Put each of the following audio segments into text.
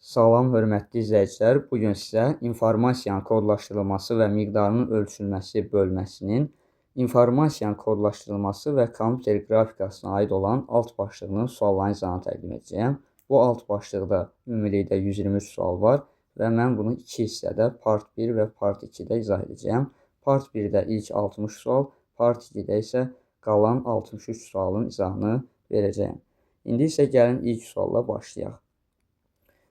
Salam hörmətli izləyicilər, bu gün sizə informasiyanın kodlaşdırılması və miqdarının ölçülməsi bölməsinin informasiyanın kodlaşdırılması və kompüter qrafikasına aid olan alt başlığının sualların izahını təqdim edəcəyəm. Bu alt başlıqda ümumilikdə 123 sual var və mən bunu iki hissədə part 1 və part 2-də izah edəcəyəm. Part 1-də ilk 60 sual, part 2-də isə qalan 63 sualın izahını verəcəyəm. İndi isə gəlin ilk sualla başlayaq.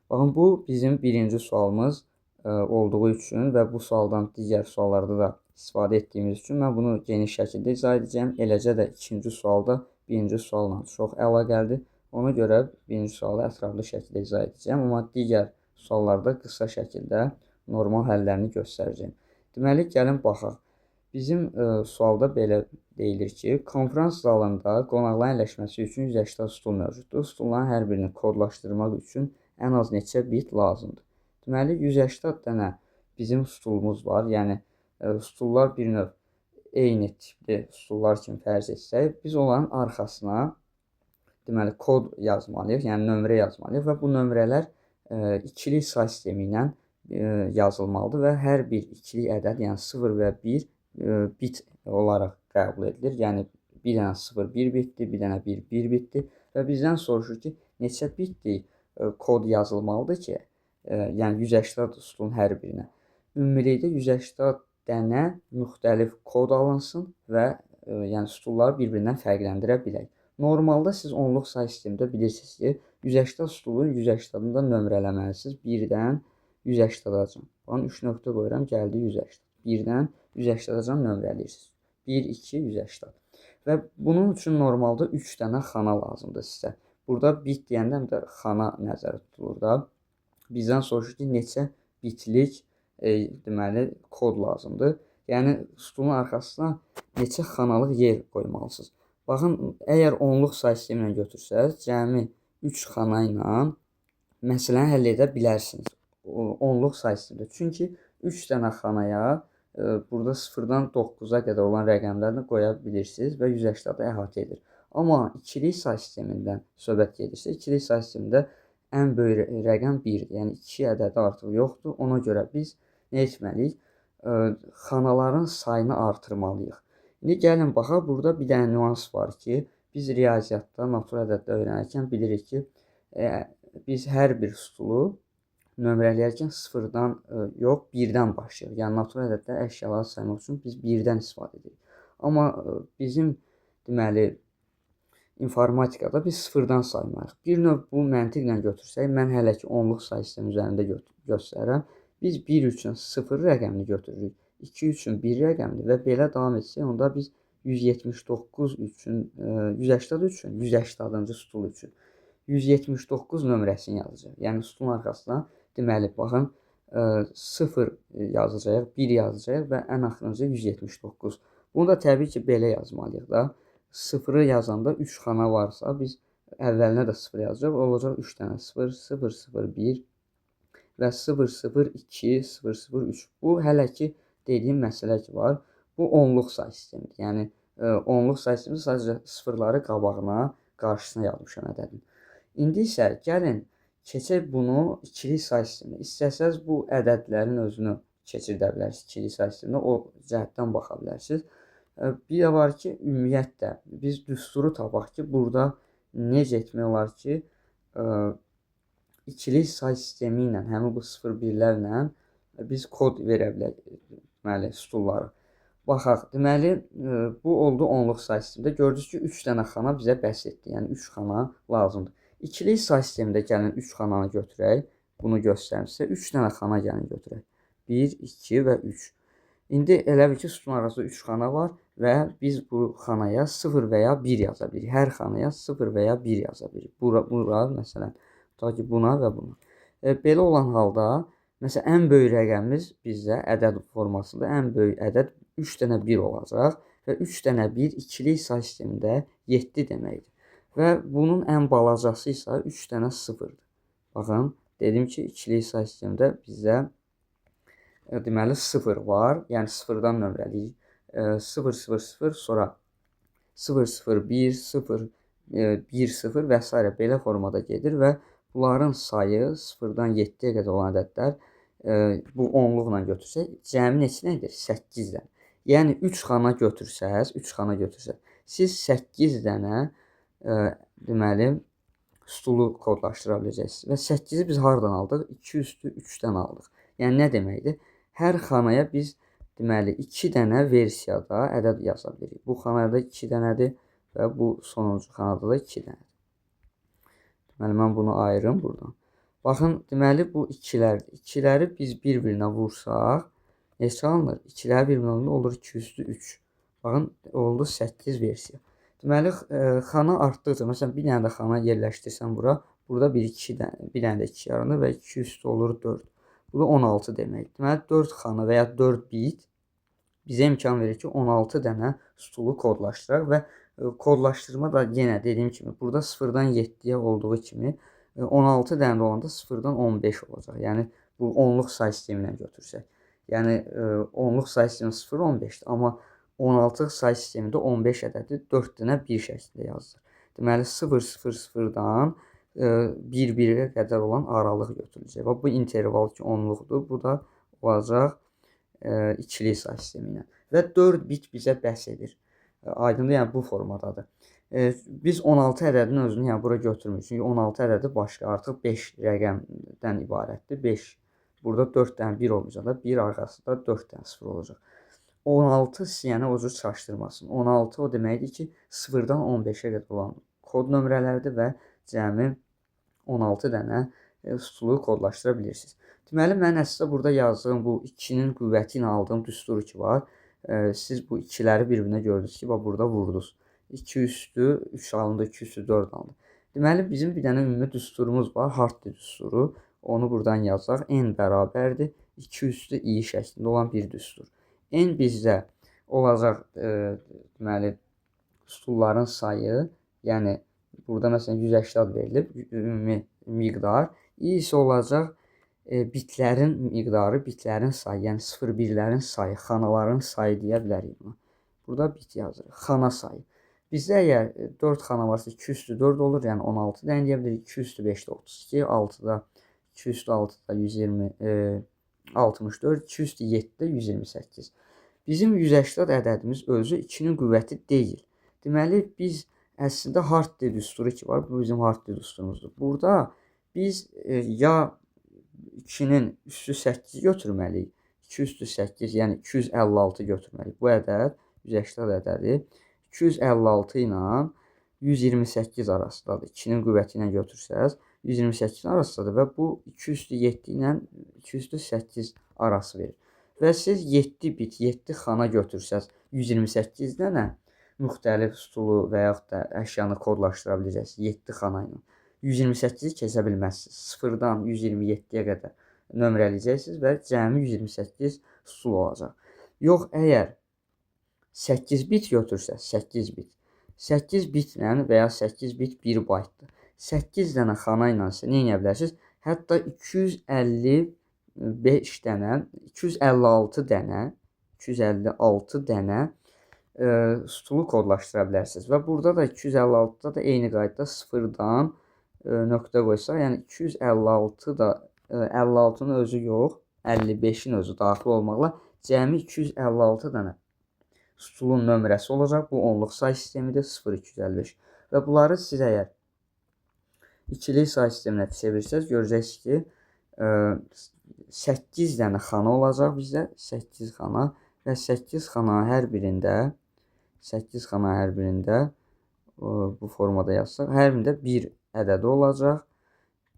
Baxın, bu bizim birinci sualımız olduğu üçün və bu sualdan digər suallarda da istifadə etdiyimiz üçün mən bunu geniş şəkildə izah edəcəyəm. Eləcə də ikinci sualda birinci sualla çox əlaqəlidir. Ona görə birinci sualı ətraflı şəkildə izah edəcəyəm. Amma digər suallarda qısa şəkildə normal həllərini göstərəcəyəm. Deməli, gəlin baxaq. Bizim sualda belə deyilir ki, konfrans zalında qonaqların əyləşməsi üçün 180 stul mövcuddur. Stulların hər birini kodlaşdırmaq üçün ən az neçə bit lazımdır? Deməli, 180 dənə bizim stulumuz var. Yəni, stullar bir növ eyni tipli stullar kimi fərz etsək, biz onların arxasına deməli, kod yazmalıyıq, yəni nömrə yazmalıyıq və bu nömrələr ikilik say sistemi ilə yazılmalıdır və hər bir ikilik ədəd, yəni 0 və 1 bit olaraq qəbul edilir. Yəni, bir dənə 0 1 bitdir, bir dənə 1 1 bitdir və bizdən soruşur ki, neçə bitlik kod yazılmalıdır ki, yəni 180 stulun hər birinə. Ümumilikdə 180 dənə müxtəlif kod alınsın və yəni stulları bir-birindən fərqləndirə bilək. Normalda siz onluq say sistemində bilirsiniz ki, 180 stulun 180-ını da nömrələməlisiniz 1-dən 180-acan. Baxın, 3 nöqtə qoyuram, gəldi 180. 1-dən 180-acan nömrələyirsiniz. 1, 2, 180. Və bunun üçün normalda 3 dənə xana lazımdır sizə. Burada bit deyəndə həm də xana nəzərdə tutulur da. Bizdən soruşur ki, neçə bitlik deməli, kod lazımdır. Yəni, stulun arxasına neçə xanalıq yer qoymalısınız. Baxın, əgər onluq say sistemi ilə götürsəz, cəmi 3 xana ilə məsələni həll edə bilərsiniz. Onluq say sistemində. Çünki 3 dənə xanaya burada 0-dan 9-a qədər olan rəqəmlərini qoya bilirsiniz və 180-ı əhatə edir. Amma ikilik say sistemindən söhbət gedirsə, ikilik say sistemində ən böyük rəqəm 1-dir. Yəni 2 ədədi artıq yoxdur. Ona görə biz nə etməliyik? Xanaların sayını artırmalıyıq. İndi gəlin baxaq, burada bir dənə nüans var ki, biz riyaziyyatda, natural ədəddə öyrənərkən bilirik ki, biz hər bir stulu nömrələyərkən 0-dan yox, 1-dən başlayırıq. Yəni natural ədəddə əşyaları saymaq üçün biz 1-dən istifadə edirik. Amma bizim deməli informatikada biz 0-dan saymalıyıq. Bir növ bu məntiqlə götürsək, mən hələ ki onluq say sistemi üzərində göstərirəm. Biz 1 üçün 0 rəqəmini götürürük, 2 üçün 1 rəqəmini və belə davam etsək, onda biz 179 üçün, 180 üçün, 180-cı stul üçün 179 nömrəsini yazacaq. Yəni stulun arxasına deməli, baxın, 0 yazacaq, 1 yazacaq və ən axırıncı 179. Bunu da təbii ki, belə yazmalıyıq da. 0-ı yazanda 3 xana varsa, biz əvvəlinə də 0 yazacaq. Olacaq 3 dənə 0, 0, 0, 1 və 0, 0, 2, 0, 0, 3. Bu, hələ ki, dediyim məsələ ki var. Bu, onluq say sistemidir. Yəni, onluq say sistemi sadəcə sıfırları qabağına, qarşısına yazmışam ədədin. İndi isə gəlin, keçək bunu ikilik say sisteminə. İstəsəz bu ədədlərin özünü keçirdə bilərsiniz ikilik say sisteminə, o cəhətdən baxa bilərsiniz. Bir də var ki, ümumiyyətlə, biz düsturu tapaq ki, burada necə etmək olar ki, ikilik say sistemi ilə, həmin bu 0-1-lərlə biz kod verə bilərik, deməli, stulları. Baxaq, deməli, bu oldu onluq say sistemində. Gördünüz ki, 3 dənə xana bizə bəs etdi, yəni 3 xana lazımdır. İkilik say sistemində gəlin 3 xananı götürək, bunu göstərim sizə. 3 dənə xana gəlin götürək. 1, 2 və 3. İndi elə bil ki, stulun arasında 3 xana var və biz bu xanaya 0 və ya 1 yaza bilirik. Hər xanaya 0 və ya 1 yaza bilirik. Bura, məsələn, tutaq ki, buna və buna. Belə olan halda, məsələn, ən böyük rəqəmimiz bizdə ədəd formasında ən böyük ədəd 3 dənə 1 olacaq və 3 dənə 1 ikilik say sistemində 7 deməkdir. Və bunun ən balacası isə 3 dənə 0-dır. Baxın, dedim ki, ikilik say sistemində bizdə deməli 0 var. Yəni 0-dan nömrəliyik. 0, 0, 0, sonra 0, 0, 1, 0, 1, 0 və s. belə formada gedir və Bunların sayı 0-dan 7-yə qədər olan ədədlər bu onluqla götürsək, cəmi neçə edir? 8 dənə. Yəni 3 xana götürsəz, 3 xana götürsəz, siz 8 dənə deməli stulu kodlaşdıra biləcəksiniz. Və 8-i biz hardan aldıq? 2 üstü 3-dən aldıq. Yəni nə deməkdir? Hər xanaya biz deməli 2 dənə versiyada ədəd yaza bilirik. Bu xanada 2 dənədir və bu sonuncu xanada da 2 dənədir. Deməli mən bunu ayırım buradan. Baxın, deməli bu ikilərdir. İkiləri biz bir-birinə vursaq, neçə alınır? İkiləri bir-birinə vuranda olur 2 üstü 3. Baxın, oldu 8 versiya. Deməli, xana artdıqca, məsələn, bir dənə də xana yerləşdirsəm bura, burada bir, iki dənə, bir dənə də 2 yaranır və 2 üstü olur 4. Bu da 16 deməkdir. Deməli, 4 xana və ya 4 bit bizə imkan verir ki, 16 dənə stulu kodlaşdıraq və kodlaşdırma da yenə dediyim kimi, burada 0-dan 7-yə olduğu kimi 16 dənə də olanda 0-dan 15 olacaq. Yəni, bu onluq say sistemi ilə götürsək. Yəni, onluq say sistemi 0-15-dir, amma 16 say sistemində 15 ədədi 4 dənə 1 şəklində yazılır. Deməli, 0, 0, 0-dan 1, 1-ə qədər olan aralıq götürüləcək. Və bu interval ki, onluqdur, bu da olacaq ikili say sistemi ilə. Və 4 bit bizə bəs edir. Aydındır, yəni bu formadadır. Biz 16 ədədin özünü yəni bura götürmürük. Çünki 16 ədədi başqa artıq 5 rəqəmdən ibarətdir. 5. Burada 4 dənə 1 olmayacaq da, 1 arxasında 4 dənə 0 olacaq. 16 yəni o cür çaşdırmasın. 16 o deməkdir ki, 0-dan 15-ə qədər olan kod nömrələrdir və cəmi 16 dənə stulu kodlaşdıra bilirsiniz. Deməli, mən əslində burada yazdığım bu 2-nin qüvvəti ilə aldığım düsturu ki var. Siz bu ikiləri bir-birinə gördünüz ki, bax burada vurdunuz. 2 üstü 3 alındı, 2 üstü 4 alındı. Deməli, bizim bir dənə ümumi düsturumuz var, Hartley düsturu. Onu buradan yazaq. N bərabərdir 2 üstü i şəklində olan bir düstur. N bizdə olacaq deməli, stulların sayı, yəni burada məsələn 180 verilib, ümumi miqdar. I isə olacaq bitlərin miqdarı, bitlərin sayı, yəni 0-1-lərin sayı, xanaların sayı deyə bilərik buna. Burada bit yazırıq, xana sayı. Bizdə əgər 4 xana varsa 2 üstü 4 olur, yəni 16 dənə deyə bilərik. 2 üstü 5-də 32, 6-da 2 üstü 6-da 120, 64, 2 üstü 7-də 128. Bizim 180 ədədimiz özü 2-nin qüvvəti deyil. Deməli, biz əslində Hartley düsturu ki var, bu bizim Hartley düsturumuzdur. Burada biz ya 2-nin üstü 8 götürməliyik. 2 üstü 8, yəni 256 götürməliyik. Bu ədəd 180 ədədi 256 ilə 128 arasındadır. 2-nin qüvvəti ilə götürsəz 128 arasındadır və bu 2 üstü 7 ilə 2 üstü 8 arası verir. Və siz 7 bit, 7 xana götürsəz 128 dənə müxtəlif stulu və yaxud da əşyanı kodlaşdıra biləcəksiniz 7 xana ilə. 128-i keçə bilməzsiniz. 0-dan 127-yə qədər nömrələyəcəksiniz və cəmi 128 stul olacaq. Yox, əgər 8 bit götürsəz, 8 bit. 8 bitlə və ya 8 bit 1 baytdır. 8 dənə xana ilə isə nə edə bilərsiniz? Hətta 255 dənə, 256 dənə, 256 dənə stulu kodlaşdıra bilərsiniz. Və burada da 256-da da eyni qaydada 0-dan nöqtə qoysaq, yəni 256 da 56-nın özü yox, 55-in özü daxil olmaqla cəmi 256 dənə stulun nömrəsi olacaq. Bu onluq say sistemidir, 0,255. Və bunları siz əgər ikili say sisteminə çevirsəz, görəcəksiniz ki, 8 dənə xana olacaq bizdə, 8 xana və 8 xana hər birində 8 xana hər birində bu formada yazsaq, hər birində 1 ədədi olacaq.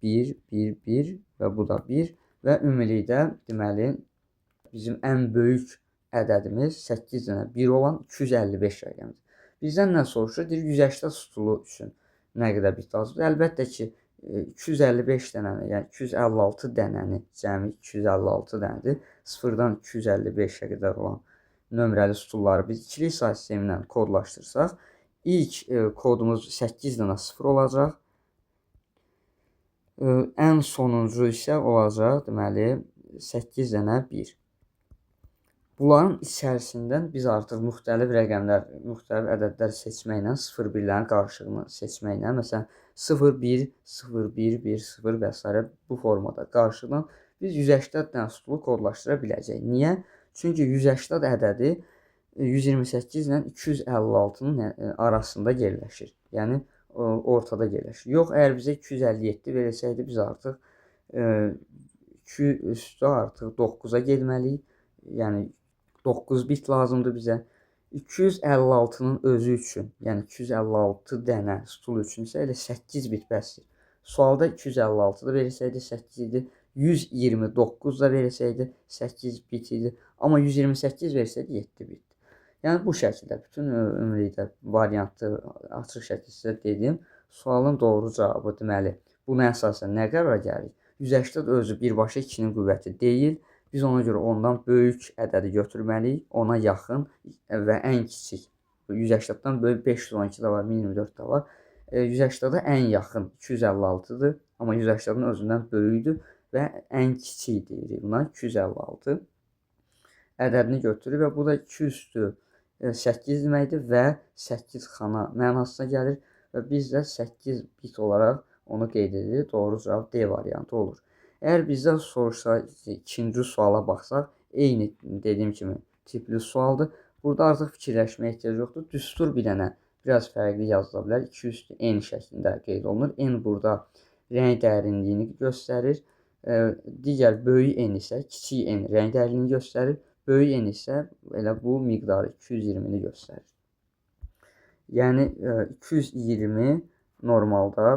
1, 1, 1 və bu da 1 və ümumilikdə deməli bizim ən böyük ədədimiz 8 dənə 1 olan 255 rəqəmidir. Bizdən nə soruşur? Deyir 180 stulu üçün nə qədər bit lazımdır? Əlbəttə ki 255 dənəni, yəni 256 dənəni, cəmi 256 dənədir. 0-dan 255-ə qədər olan nömrəli stulları biz ikili say sistemi ilə kodlaşdırsaq, ilk kodumuz 8 dənə 0 olacaq. Ən sonuncu isə olacaq, deməli, 8 dənə 1. Bunların içərisindən biz artıq müxtəlif rəqəmlər, müxtəlif ədədlər seçməklə, 0-1-lərin qarışığını seçməklə, məsələn, 0, 1, 0, 1, 1, 0 və s. bu formada qarşıdan biz 180 dənə sütunu kodlaşdıra biləcəyik. Niyə? Çünki 180 ədədi 128 ilə 256-nın arasında yerləşir. Yəni ortada yerləşir. Yox, əgər bizə 257 verilsəydi, biz artıq 2 üstü artıq 9-a getməliyik. Yəni 9 bit lazımdır bizə. 256-nın özü üçün, yəni 256 dənə stul üçün isə elə 8 bit bəsdir. Sualda 256 da verilsəydi 8 idi, 129 da verilsəydi 8 bit idi, amma 128 verilsəydi 7 bit. Yəni bu şəkildə bütün ümumilikdə variantı açıq şəkildə sizə dedim. Sualın doğru cavabı deməli, buna əsasən nə qərara gəlirik? 180 özü birbaşa 2-nin qüvvəti deyil. Biz ona görə ondan böyük ədədi götürməliyik, ona yaxın və ən kiçik. 180-dan böyük 512 də var, 1024 də var. 180-da ən yaxın 256-dır, amma 180-ın özündən böyükdür və ən kiçik deyirik buna 256 ədədini götürür və bu da 2 üstü 8 deməkdir və 8 xana mənasına gəlir və biz də 8 bit olaraq onu qeyd edirik. Doğru cavab D variantı olur. Əgər bizdən soruşsa, ikinci suala baxsaq, eyni dediyim kimi tipli sualdır. Burada artıq fikirləşməyə ehtiyac yoxdur. Düstur bir dənə biraz fərqli yazıla bilər. 2 üstü N şəklində qeyd olunur. N burada rəng dərinliyini göstərir. Digər böyük N isə kiçik N rəng dərinliyini göstərir. Böyük N isə elə bu miqdarı 220-ni göstərir. Yəni 220 normalda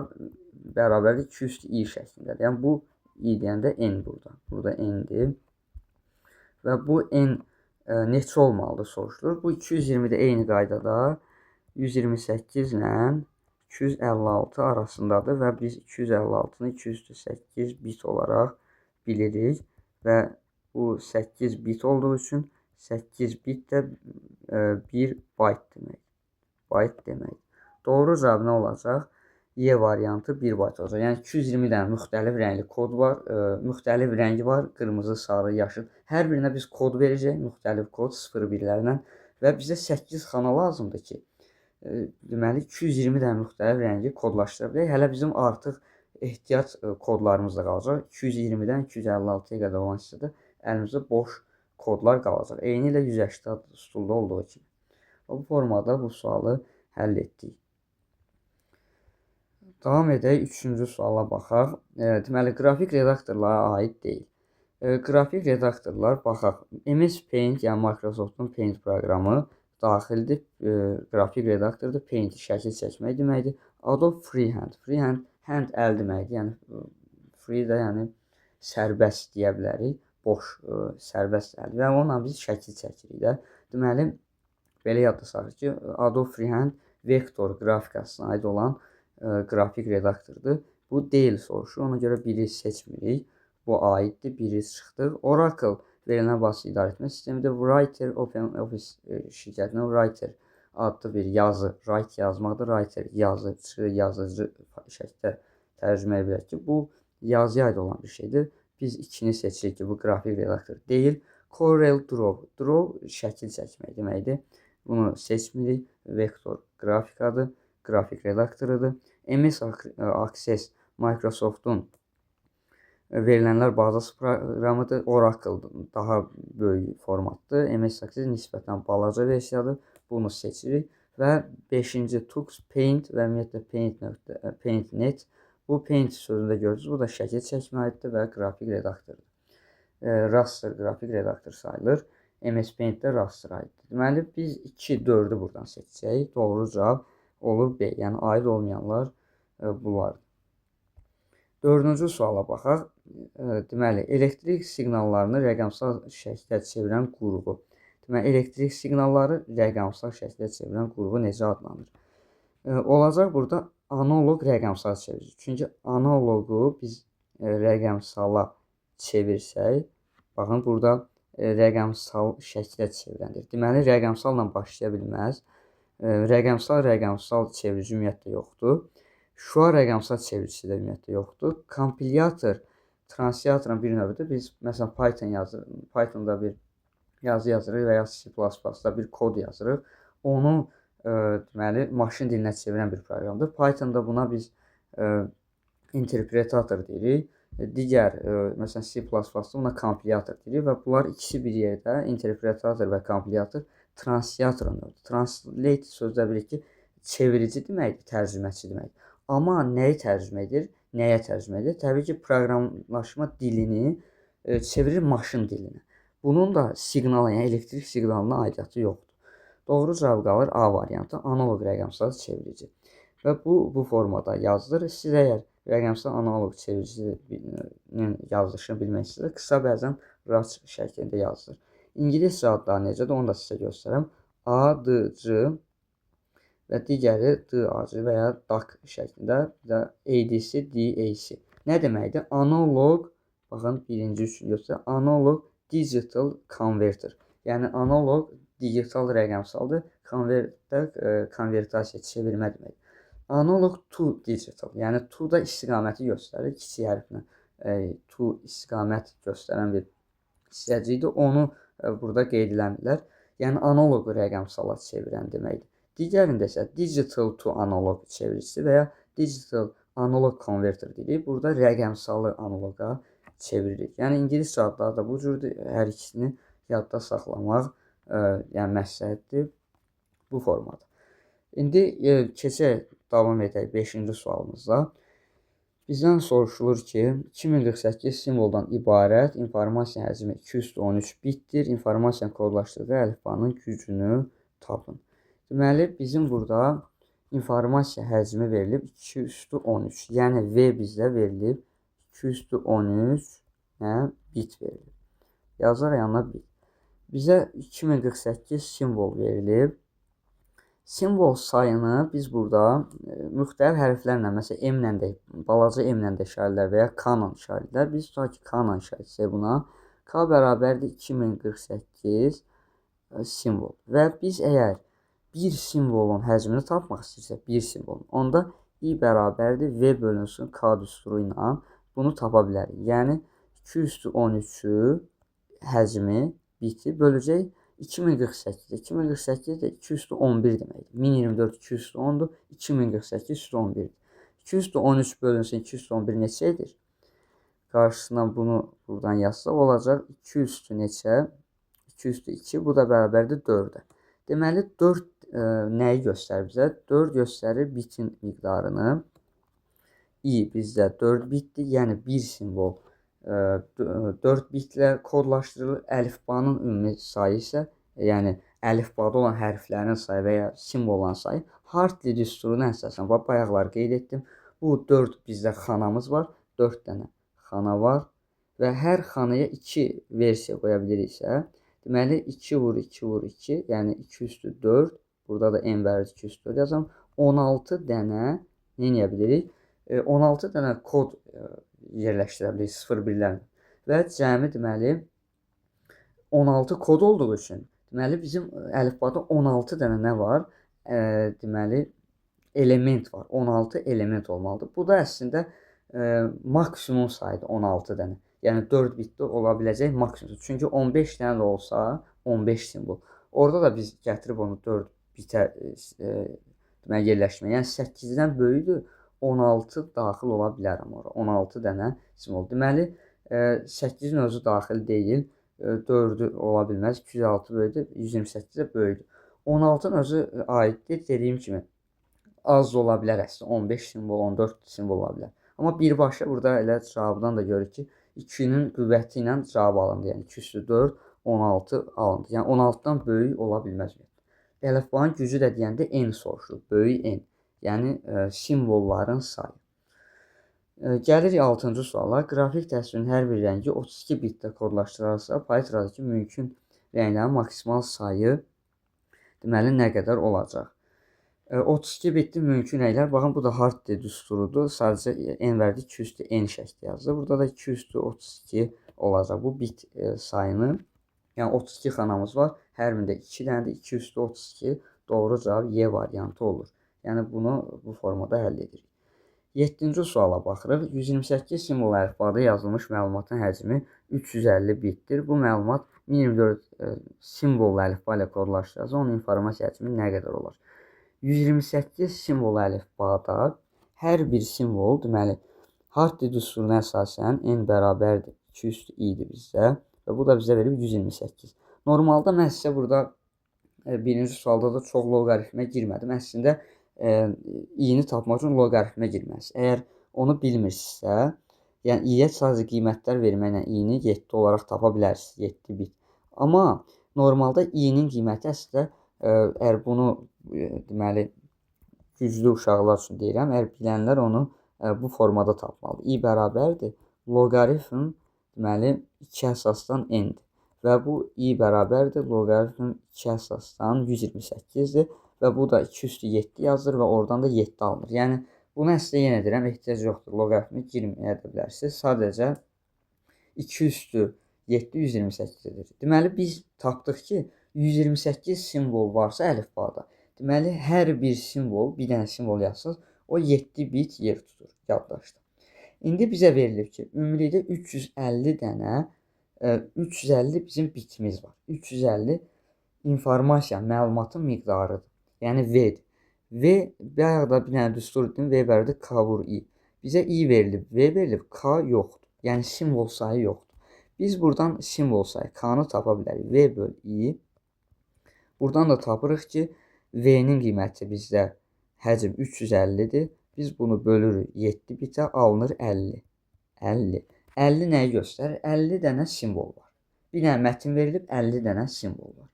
bərabərdir 2 üstü i şəklindədir. Yəni bu i deyəndə n burada. Burada n-dir. Və bu n neçə olmalıdır soruşulur. Bu 220 də eyni qaydada 128 ilə 256 arasındadır və biz 256-nı 208 bit olaraq bilirik və bu 8 bit olduğu üçün 8 bit də 1 bayt demək. Bayt demək. Doğru cavab nə olacaq? Y variantı 1 bayt olacaq. Yəni 220 dənə müxtəlif rəngli kod var, müxtəlif rəngi var, qırmızı, sarı, yaşıl. Hər birinə biz kod verəcəyik, müxtəlif kod 0-1-lərlə və bizə 8 xana lazımdır ki, deməli 220 dənə müxtəlif rəngi kodlaşdıra bilək. Hələ bizim artıq ehtiyac kodlarımız da qalacaq. 220-dən 256-ya qədər olan hissədə əlimizdə boş kodlar qalacaq. Eyni ilə 180 stulda olduğu kimi. Bu formada bu sualı həll etdik. Davam edək, üçüncü suala baxaq. Deməli, qrafik redaktorlara aid deyil. Qrafik redaktorlar, baxaq, MS Paint, yəni Microsoftun Paint proqramı daxildir. Qrafik redaktordur. Paint şəkil çəkmək deməkdir. Adobe Freehand. Freehand, hand əl deməkdir. Yəni, free də yəni sərbəst deyə bilərik. Boş, sərbəst əl. Və onunla biz şəkil çəkirik də. Deməli, belə yadda saxlayır ki, Adobe Freehand vektor qrafikasına aid olan qrafik redaktordur. Bu deyil soruşur. Ona görə biri seçmirik. Bu aiddir. Biri çıxdı. Oracle verilən bazı idarə etmə sistemidir. Writer, OpenOffice şirkətinin Writer adlı bir yazı, write yazmaqdır. Writer yazıcı, yazıcı şəkildə tərcümə edə bilərik ki, bu yazıya aid olan bir şeydir. Biz ikini seçirik ki, bu qrafik redaktor deyil. Corel Draw. Draw şəkil çəkmək deməkdir. Bunu seçmirik. Vektor qrafikadır. Qrafik redaktorudur. MS Access Microsoft'un verilənlər bazası proqramıdır. Oracle daha böyük formatdır. MS Access nisbətən balaca versiyadır. Bunu seçirik və 5-ci Tux Paint və ümumiyyətlə Paint.net. Bu Paint sözündə görürsünüz. Bu da şəkil çəkmə aiddir və qrafik redaktordur. Raster qrafik redaktor sayılır. MS Paint-də raster aiddir. Deməli biz 2, 4-ü buradan seçəcəyik. Doğru cavab olur B. Yəni aid olmayanlar bunlardır. Dördüncü suala baxaq. Deməli, elektrik siqnallarını rəqəmsal şəklə çevirən qurğu. Deməli, elektrik siqnalları rəqəmsal şəklə çevirən qurğu necə adlanır? Olacaq burada analoq rəqəmsal çevirici. Çünki analoqu biz rəqəmsala çevirsək, baxın burada rəqəmsal şəklə çevirəndir. Deməli, rəqəmsalla başlaya bilməz. Rəqəmsal çevirici ümumiyyətlə yoxdur. Şua rəqəmsal çeviricisi də ümumiyyətlə yoxdur. Kompilyator translatorun bir növüdür. Biz məsələn Python yazırıq, Pythonda bir yazı yazırıq və ya C++-da bir kod yazırıq. Onu deməli maşın dilinə çevirən bir proqramdır. Pythonda buna biz interpretator deyirik. Digər, məsələn, C++-da buna kompilyator deyirik və bunlar ikisi bir yerdə, interpretator və kompilyator translatorun növüdür. Translate sözdə bilirik ki, çevirici deməkdir, tərcüməçi deməkdir. Amma nəyi tərcümə edir? Nəyə tərcümə edir? Təbii ki, proqramlaşma dilini çevirir maşın dilinə. Bunun da siqnala, yəni elektrik siqnalına aidiyyatı yoxdur. Doğru cavab qalır A variantı, analog rəqəmsal çevirici. Və bu formada yazılır. Siz əgər rəqəmsal analog çeviricisinin yazılışını bilmək istəyirsiniz, qısa bəzən RAC şəklində yazılır. İngiliscə adları necədir, onu da sizə göstərəm. A, D, C və digəri D, A, C və ya DAC şəklində, bir də ADC, DAC. Nə deməkdir? Analog, baxın, birinci üçün göstərir, analog digital converter. Yəni, analog digital rəqəmsaldır, konvertasiya, çevirmə deməkdir. Analog to digital, yəni to da istiqaməti göstərir, kiçik hərflə to istiqamət göstərən bir hissəcikdir, onu burada qeyd eləmirlər. Yəni, analog rəqəmsala çevirən deməkdir. Digərində isə digital to analog çeviricisi və ya digital analog converter deyirik. Burada rəqəmsalı analoqa çeviririk. Yəni, ingiliscə adları da bu cürdür. Hər ikisini yadda saxlamaq yəni məsləhətdir bu formada. İndi keçək, davam edək 5-ci sualımızda. Bizdən soruşulur ki, 2048 simvoldan ibarət informasiya həcmi 213 bitdir. İnformasiyanı kodlaşdırdığı əlifbanın gücünü tapın. Deməli, bizim burada informasiya həcmi verilib 213. Yəni, V bizdə verilib 213 bit verilib. Yazaq yanına bit. Bizə 2048 simvol verilib. Simvol sayını biz burada müxtəlif hərflərlə, məsələn, M-lə də, balaca M-lə də işarələr və ya K-la işarələr. Biz tutaq ki, K-la işarə etsək buna. K bərabərdir 2048 simvol. Və biz əgər bir simvolun həcmini tapmaq istəyirsək, bir simvolun, onda I bərabərdir V bölünsün K düsturu ilə bunu tapa bilərik. Yəni, 213-ü həcmi biti böləcək 2048. 2048 də 211 deməkdir. 1024 210-dur, 2048 211-dir. 213 bölünsün 211 neçə edir? Qarşısına bunu buradan yazsaq olacaq 2 üstü neçə? 2 üstü 2, bu da bərabərdir 4-ə. Deməli, 4 nəyi göstərir bizə? 4 göstərir bitin miqdarını. I bizdə 4 bitdir, yəni bir simvol 4 bitlə kodlaşdırılır. Əlifbanın ümumi sayı isə, yəni əlifbada olan hərflərin sayı və ya simvolların sayı Hartley düsturuna əsasən, bax, bayaqlar qeyd etdim. Bu 4 bizdə xanamız var, 4 dənə xana var və hər xanaya 2 versiya qoya biliriksə, deməli 2 vur 2 vur 2, yəni 2 üstü 4, burada da n bərabər 2 üstü 4 yazam, 16 dənə nə edə bilirik? 16 dənə kod yerləşdirə bilirik 0-1-lərlə və cəmi deməli 16 kod olduğu üçün, deməli bizim əlifbada 16 dənə nə var? Deməli element var. 16 element olmalıdır. Bu da əslində maksimum sayıdır 16 dənə. Yəni 4 bitdə ola biləcək maksimum. Çünki 15 dənə də olsa 15 simvol. Orada da biz gətirib onu 4 bitə deməli yerləşdirmək. Yəni 8-dən böyükdür. 16 daxil ola bilərəm ora. 16 dənə simvol. Deməli 8-in özü daxil deyil. 4-ü ola bilməz. 206 böyükdür. 128 də böyükdür. 16-nın özü aiddir. Dediyim kimi az da ola bilər əslində. 15 simvol, 14 simvol ola bilər. Amma birbaşa burada elə cavabdan da görürük ki, 2-nin qüvvəti ilə cavab alındı. Yəni 2 üstü 4, 16 alındı. Yəni 16-dan böyük ola bilməz. Əlifbanın gücü də deyəndə n soruşulur. Böyük n. Yəni simvolların sayı. Gəlirik 6-cı suala. Qrafik təsvirin hər bir rəngi 32 bitdə kodlaşdırarsa, palitradakı mümkün rənglərin maksimal sayı deməli nə qədər olacaq? 32 bitli mümkün rənglər. Baxın, bu da Hartley düsturudur. Sadəcə n verdi 2 üstü n şəkli yazdı. Burada da 2 üstü 32 olacaq. Bu bit sayını, yəni 32 xanamız var. Hər birində 2 dənədir. 2 üstü 32 doğru cavab Y variantı olur. Yəni bunu bu formada həll edirik. 7-ci suala baxırıq. 128 simvol əlifbada yazılmış məlumatın həcmi 350 bitdir. Bu məlumat 1024 simvol əlifba ilə kodlaşdırılsa, onun informasiya həcmi nə qədər olar? 128 simvol əlifbada Hər bir simvol, deməli, Hartley düsturuna əsasən n bərabərdir 2 üstü i-dir bizdə və bu da bizə verib 128. Normalda mən sizə burada birinci sualda da çox loqaritmə girmədim. Əslində, i-ni tapmaq üçün loqaritmə girməlisiniz. Əgər onu bilmirsinizsə, yəni i-yə sadəcə qiymətlər verməklə i-ni 7 olaraq tapa bilərsiniz, 7 bit. Amma normalda i-nin qiyməti əslində, əgər bunu deməli, güclü uşaqlar üçün deyirəm, əgər bilənlər onu bu formada tapmalıdır. I bərabərdir loqaritm deməli 2 əsasdan n-dir. Və bu i bərabərdir loqaritm 2 əsasdan 128-dir və bu da 2 üstü 7 yazılır və oradan da 7 alınır. Yəni bunu əslində yenə deyirəm, ehtiyac yoxdur. Loqaritmi girməyə də bilərsiniz. Sadəcə 2 üstü 7 128 edir. Deməli biz tapdıq ki, 128 simvol varsa əlifbada. Deməli hər bir simvol, bir dənə simvol yazsaz, o 7 bit yer tutur yaddaşda. İndi bizə verilib ki, ümumilikdə 350 dənə, 350 bizim bitimiz var. 350 informasiya, məlumatın miqdarıdır. Yəni V-dir. V, bayaq da bir dənə düstur dedim, V bərabərdir K vur I. Bizə I verilib, V verilib, K yoxdur. Yəni simvol sayı yoxdur. Biz buradan simvol sayı K-nı tapa bilərik. V böl I. Buradan da tapırıq ki, V-nin qiyməti bizdə həcm 350-dir. Biz bunu bölürük 7 bitə, alınır 50. 50. 50 nəyi göstərir? 50 dənə simvol var. Bir dənə mətin verilib, 50 dənə simvol var.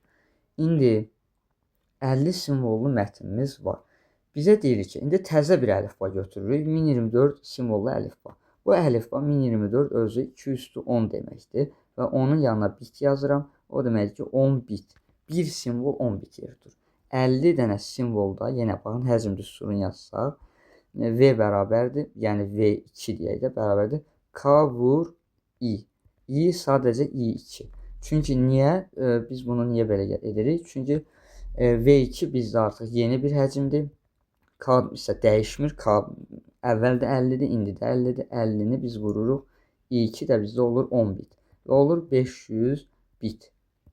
İndi 50 simvollu mətnimiz var. Bizə deyilir ki, indi təzə bir əlifba götürürük. 1024 simvollu əlifba. Bu əlifba 1024 özü 2 üstü 10 deməkdir. Və onun yanına bit yazıram. O deməkdir ki, 10 bit. Bir simvol 10 bit yer tutur. 50 dənə simvolda, yenə baxın, həcm düsturunu yazsaq, V bərabərdir, yəni V2 deyək də, bərabərdir K vur I. I sadəcə I2. Çünki niyə? Biz bunu niyə belə edirik? Çünki V2 bizdə artıq yeni bir həcmdir. K isə dəyişmir. K əvvəl də 50-dir, indi də 50-dir. 50-ni biz vururuq. I2 də bizdə olur 10 bit. Və olur 500 bit.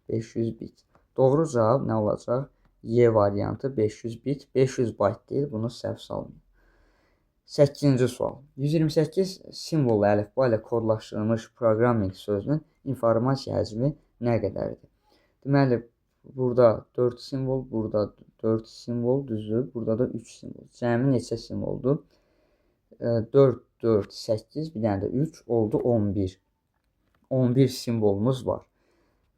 500 bit. Doğru cavab nə olacaq? Y variantı 500 bit, 500 bayt deyil, bunu səhv salmayın. 8-ci sual. 128 simvollu əlifba ilə kodlaşdırılmış programming sözünün informasiya həcmi nə qədərdir? Deməli, burada 4 simvol, burada 4 simvol, düzdür, burada da 3 simvol. Cəmi neçə simvoldur? 4, 4, 8, bir dənə də 3 oldu 11. 11 simvolumuz var.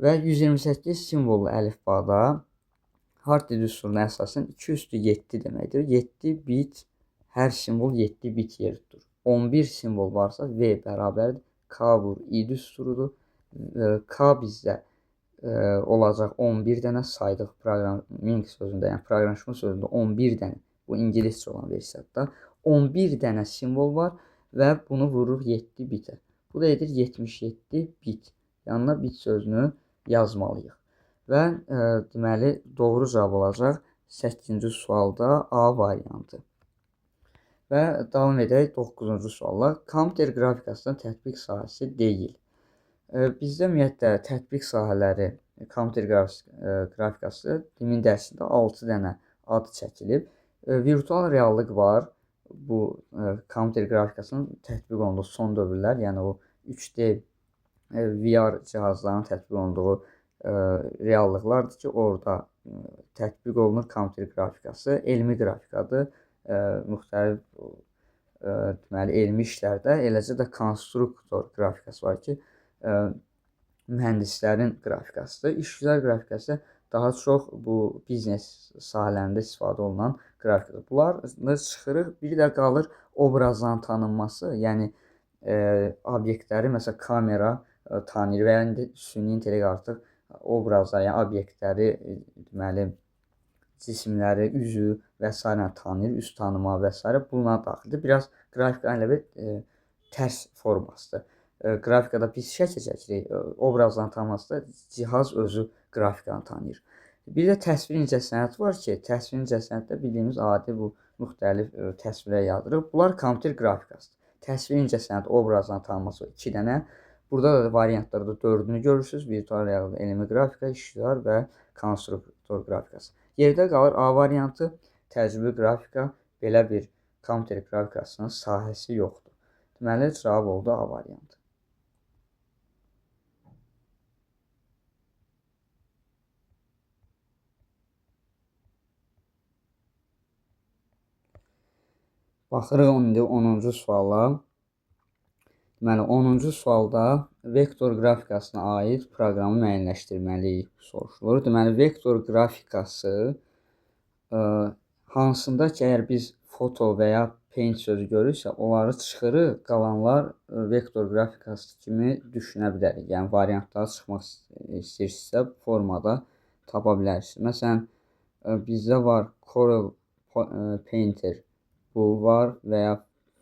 Və 128 simvollu əlifbada Hartley düsturuna əsasən 2 üstü 7 deməkdir. 7 bit, hər simvol 7 bit yer tutur. 11 simvol varsa V bərabərdir K vur I düsturudur. K bizdə olacaq 11 dənə saydıq programming sözündə, yəni proqramlaşma sözündə 11 dənə, bu ingiliscə olan versiyada 11 dənə simvol var və bunu vururuq 7 bitə. Bu da edir 77 bit. Yanına bit sözünü yazmalıyıq. Və deməli, doğru cavab olacaq 8-ci sualda A variantı. Və davam edək 9-cu sualla. Kompüter qrafikasının tətbiq sahəsi deyil. Bizdə ümumiyyətlə tətbiq sahələri kompüter qrafikası demin dərsində 6 dənə ad çəkilib. Virtual reallıq var. Bu kompüter qrafikasının tətbiq olunduğu son dövrlər, yəni o 3D VR cihazlarının tətbiq olunduğu reallıqlardır ki, orada tətbiq olunur kompüter qrafikası, elmi qrafikadır. Müxtəlif deməli, elmi işlərdə, eləcə də konstruktor qrafikası var ki, mühəndislərin qrafikasıdır. İşgüzar qrafikası daha çox bu biznes sahələrində istifadə olunan qrafikadır. Bunları çıxırıq, bir də qalır obrazların tanınması, yəni obyektləri, məsələn, kamera tanıyır və ya indi süni intellekt artıq obrazlar, yəni obyektləri, deməli, cisimləri, üzü və s. tanıyır, üz tanıma və s. Buna daxildir. Biraz qrafikanın elə bir tərs formasıdır. Qrafikada biz şəkil çəkirik, obrazların tanınmasında cihaz özü qrafikanı tanıyır. Bir də təsvir incəsənəti var ki, təsvir incəsənətdə bildiyimiz adi bu müxtəlif təsvirlər yazırıq. Bunlar kompüter qrafikasıdır. Təsvir incəsənəti, obrazların tanınması 2 dənə. Burada da variantlarda 4-ünü görürsünüz. Virtual reallıq, elmi qrafika, işgüzar və konstruktor qrafikası. Yerdə qalır A variantı, təcrübi qrafika, belə bir Kompüter qrafikasının sahəsi yoxdur. Deməli, cavab oldu A variantı. Baxırıq indi 10-cu suala. Deməli, 10-cu sualda vektor qrafikasına aid proqramı müəyyənləşdirməliyik soruşulur. Deməli, vektor qrafikası hansında ki, əgər biz foto və ya paint sözü görürsə, onları çıxırıq, qalanlar vektor qrafikası kimi düşünə bilərik. Yəni, variantlara çıxmaq istəyirsinizsə, formada tapa bilərsiniz. Məsələn, bizdə var Corel Painter, bu var və ya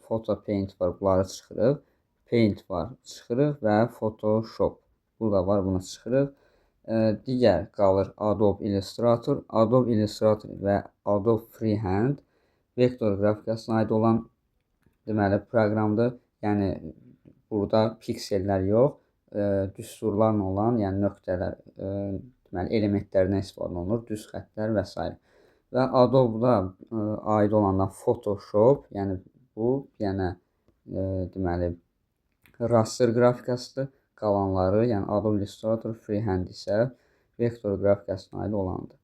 Photo Paint var, bunları çıxırıq. Paint var, çıxırıq və Photoshop, bu da var, bunu çıxırıq. Digər qalır Adobe Illustrator. Adobe Illustrator və Adobe Freehand vektor qrafikasına aid olan deməli proqramdır. Yəni burada piksellər yox, düsturlarla olan, yəni nöqtələr, deməli elementlərdən istifadə olunur, düz xəttlər və s. Və Adobe-da aid olandan Photoshop, yəni bu, yəni deməli raster qrafikasıdır. Qalanları, yəni Adobe Illustrator, Freehand isə vektor qrafikasına aid olandır.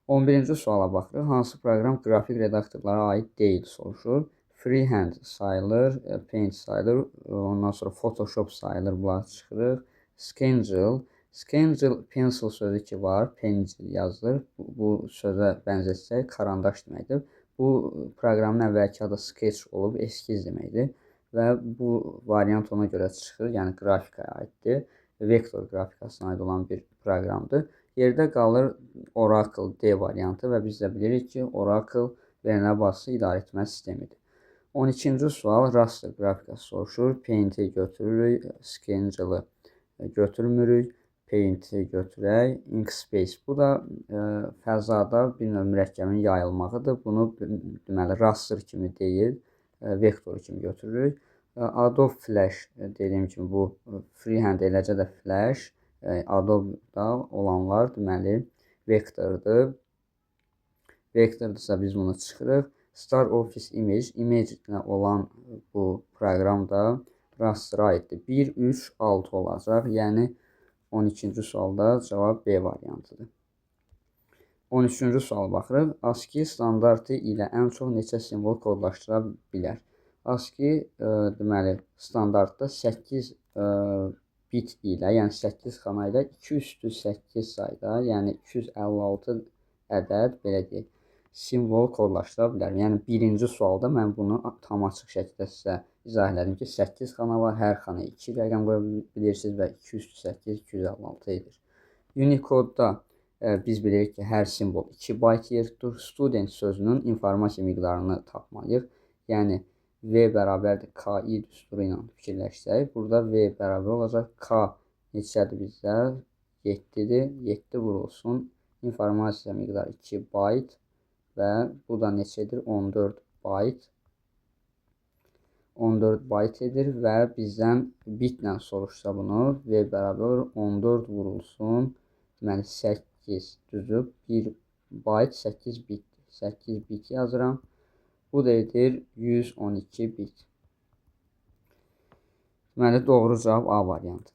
11-ci suala baxırıq. Hansı proqram qrafik redaktorlara aid deyil soruşur. Freehand sayılır, Paint sayılır, ondan sonra Photoshop sayılır, bunları çıxırıq. Scangel, Scangel pencil sözü ki var, pencil yazılır. Bu sözə bənzətsək karandaş deməkdir. Bu proqramın əvvəlki adı Sketch olub, eskiz deməkdir. Və bu variant ona görə çıxır, yəni qrafikaya aiddir. Vektor qrafikasına aid olan bir proqramdır. Yerdə qalır Oracle D variantı və biz də bilirik ki, Oracle verilən bazası idarə etmə sistemidir. 12-ci sual raster qrafikası soruşur. Paint-i götürürük, Scangel-ı götürmürük, Paint-i götürək, Inkspace. Bu da fəzada bir növ mürəkkəbin yayılmağıdır. Bunu deməli raster kimi deyil, vektor kimi götürürük. Adobe Flash, dediyim kimi bu Freehand eləcə də Flash, Adobe-da olanlar deməli vektordur. Vektordirsə biz bunu çıxırıq. Star Office Image, Image ilə olan bu proqram da raster'a aiddir. 1, 3, 6 olacaq. Yəni 12-ci sualda cavab B variantıdır. 13-cü suala baxırıq. ASCII standartı ilə ən çox neçə simvol kodlaşdıra bilər? ASCII deməli standartda 8 bit ilə, yəni 8 xana ilə 2 üstü 8 sayda, yəni 256 ədəd, belə deyək, simvol kodlaşdıra bilər. Yəni birinci sualda mən bunu tam açıq şəkildə sizə izah elədim ki, 8 xana var, hər xanaya 2 rəqəm qoya bilirsiniz və 2 üstü 8 256 edir. Unicode-da biz bilirik ki, hər simvol 2 bayt yer tutur. Student sözünün informasiya miqdarını tapmalıyıq. Yəni V bərabərdir KI düsturu ilə fikirləşsək, burada V bərabər olacaq. K neçədir bizdə? 7-dir. 7 vurulsun. İnformasiya miqdarı 2 bayt və bu da neçədir? 14 bayt. 14 bayt edir və bizdən bitlə soruşsa bunu V bərabər 14 vurulsun. Deməli 8 düzdür. 1 bayt 8 bitdir. 8 bit yazıram. Bu da edir 112 bit. Deməli, doğru cavab A variantı.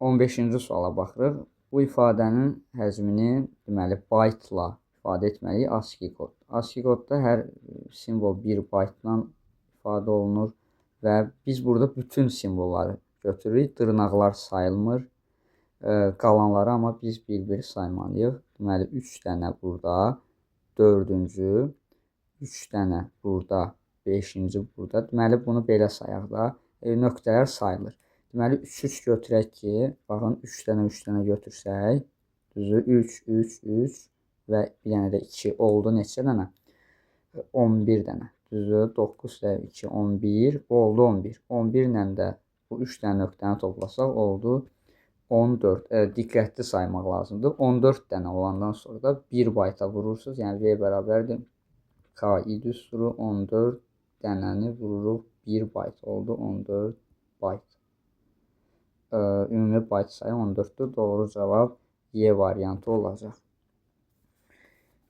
15-ci suala baxırıq. Bu ifadənin həcmini deməli baytla ifadə etməliyik ASCII kod. ASCII kodda hər simvol 1 baytla ifadə olunur və biz burada bütün simvolları götürürük. Dırnaqlar sayılmır. Qalanları amma biz bir-bir saymalıyıq. Deməli, 3 dənə burada, 4-cü, 3 dənə burada, 5-ci burada. Deməli, bunu belə sayaq da. Nöqtələr sayılır. Deməli, 3-3 götürək ki, baxın, 3 dənə 3 dənə götürsək, düzü 3, 3, 3 və bir dənə də 2 oldu. Neçə dənə? 11 dənə. Düzü 9 dəfə 2, 11. Bu oldu 11. 11 ilə də bu 3 dənə nöqtəni toplasaq oldu 14. Diqqətli saymaq lazımdır. 14 dənə olandan sonra da 1 bayta vurursunuz. Yəni V bərabərdir KI düsturu 14 dənəni vururuq 1 bayt oldu 14 bayt. Ümumi bayt sayı 14-dür. Doğru cavab Y variantı olacaq.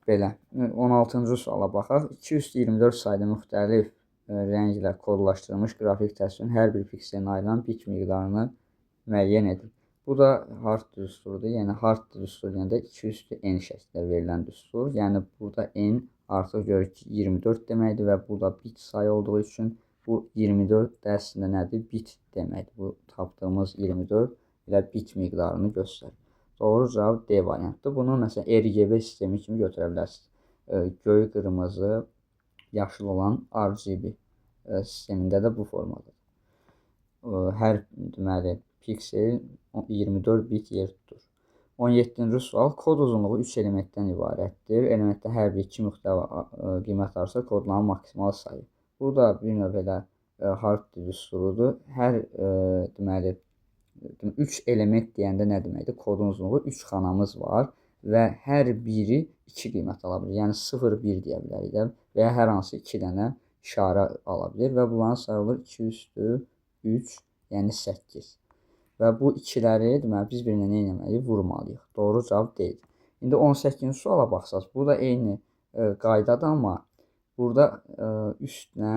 Belə. 16-cı suala baxaq. 2 üstü 24 sayda müxtəlif rənglə kodlaşdırılmış qrafik təsvirin hər bir pikselinə ayrılan bit miqdarını müəyyən edin. Bu da hard düsturdur. Yəni hard düstur deyəndə 2 üstü n şəklində verilən düstur. Yəni burada n artıq görürük ki 24 deməkdir və bu da bit sayı olduğu üçün bu 24 də əslində nədir? Bit deməkdir. Bu tapdığımız 24 elə bit miqdarını göstərir. Doğru cavab D variantıdır. Bunu məsələn RGB sistemi kimi götürə bilərsiniz. Göy, qırmızı, yaşıl olan RGB sistemində də bu formadadır. Hər deməli piksel 24 bit yer tutur. 17-ci sual. Kod uzunluğu 3 elementdən ibarətdir. Elementdə hər bir 2 müxtəlif qiymət alırsa kodlanan maksimal sayı. Bu da bir növ elə hard düsturudur. Hər deməli 3 element deyəndə nə deməkdir? Kodun uzunluğu 3 xanamız var və hər biri 2 qiymət ala bilir. Yəni 0, 1 deyə bilərik də və ya hər hansı 2 dənə işarə ala bilir və bunların sayı olur 2 üstü 3, yəni 8. Və bu ikiləri deməli biz birinə nə etməliyik? Vurmalıyıq. Doğru cavab D-dir. İndi 18-ci suala baxsaq, bu da eyni qaydadır, amma burada üstlə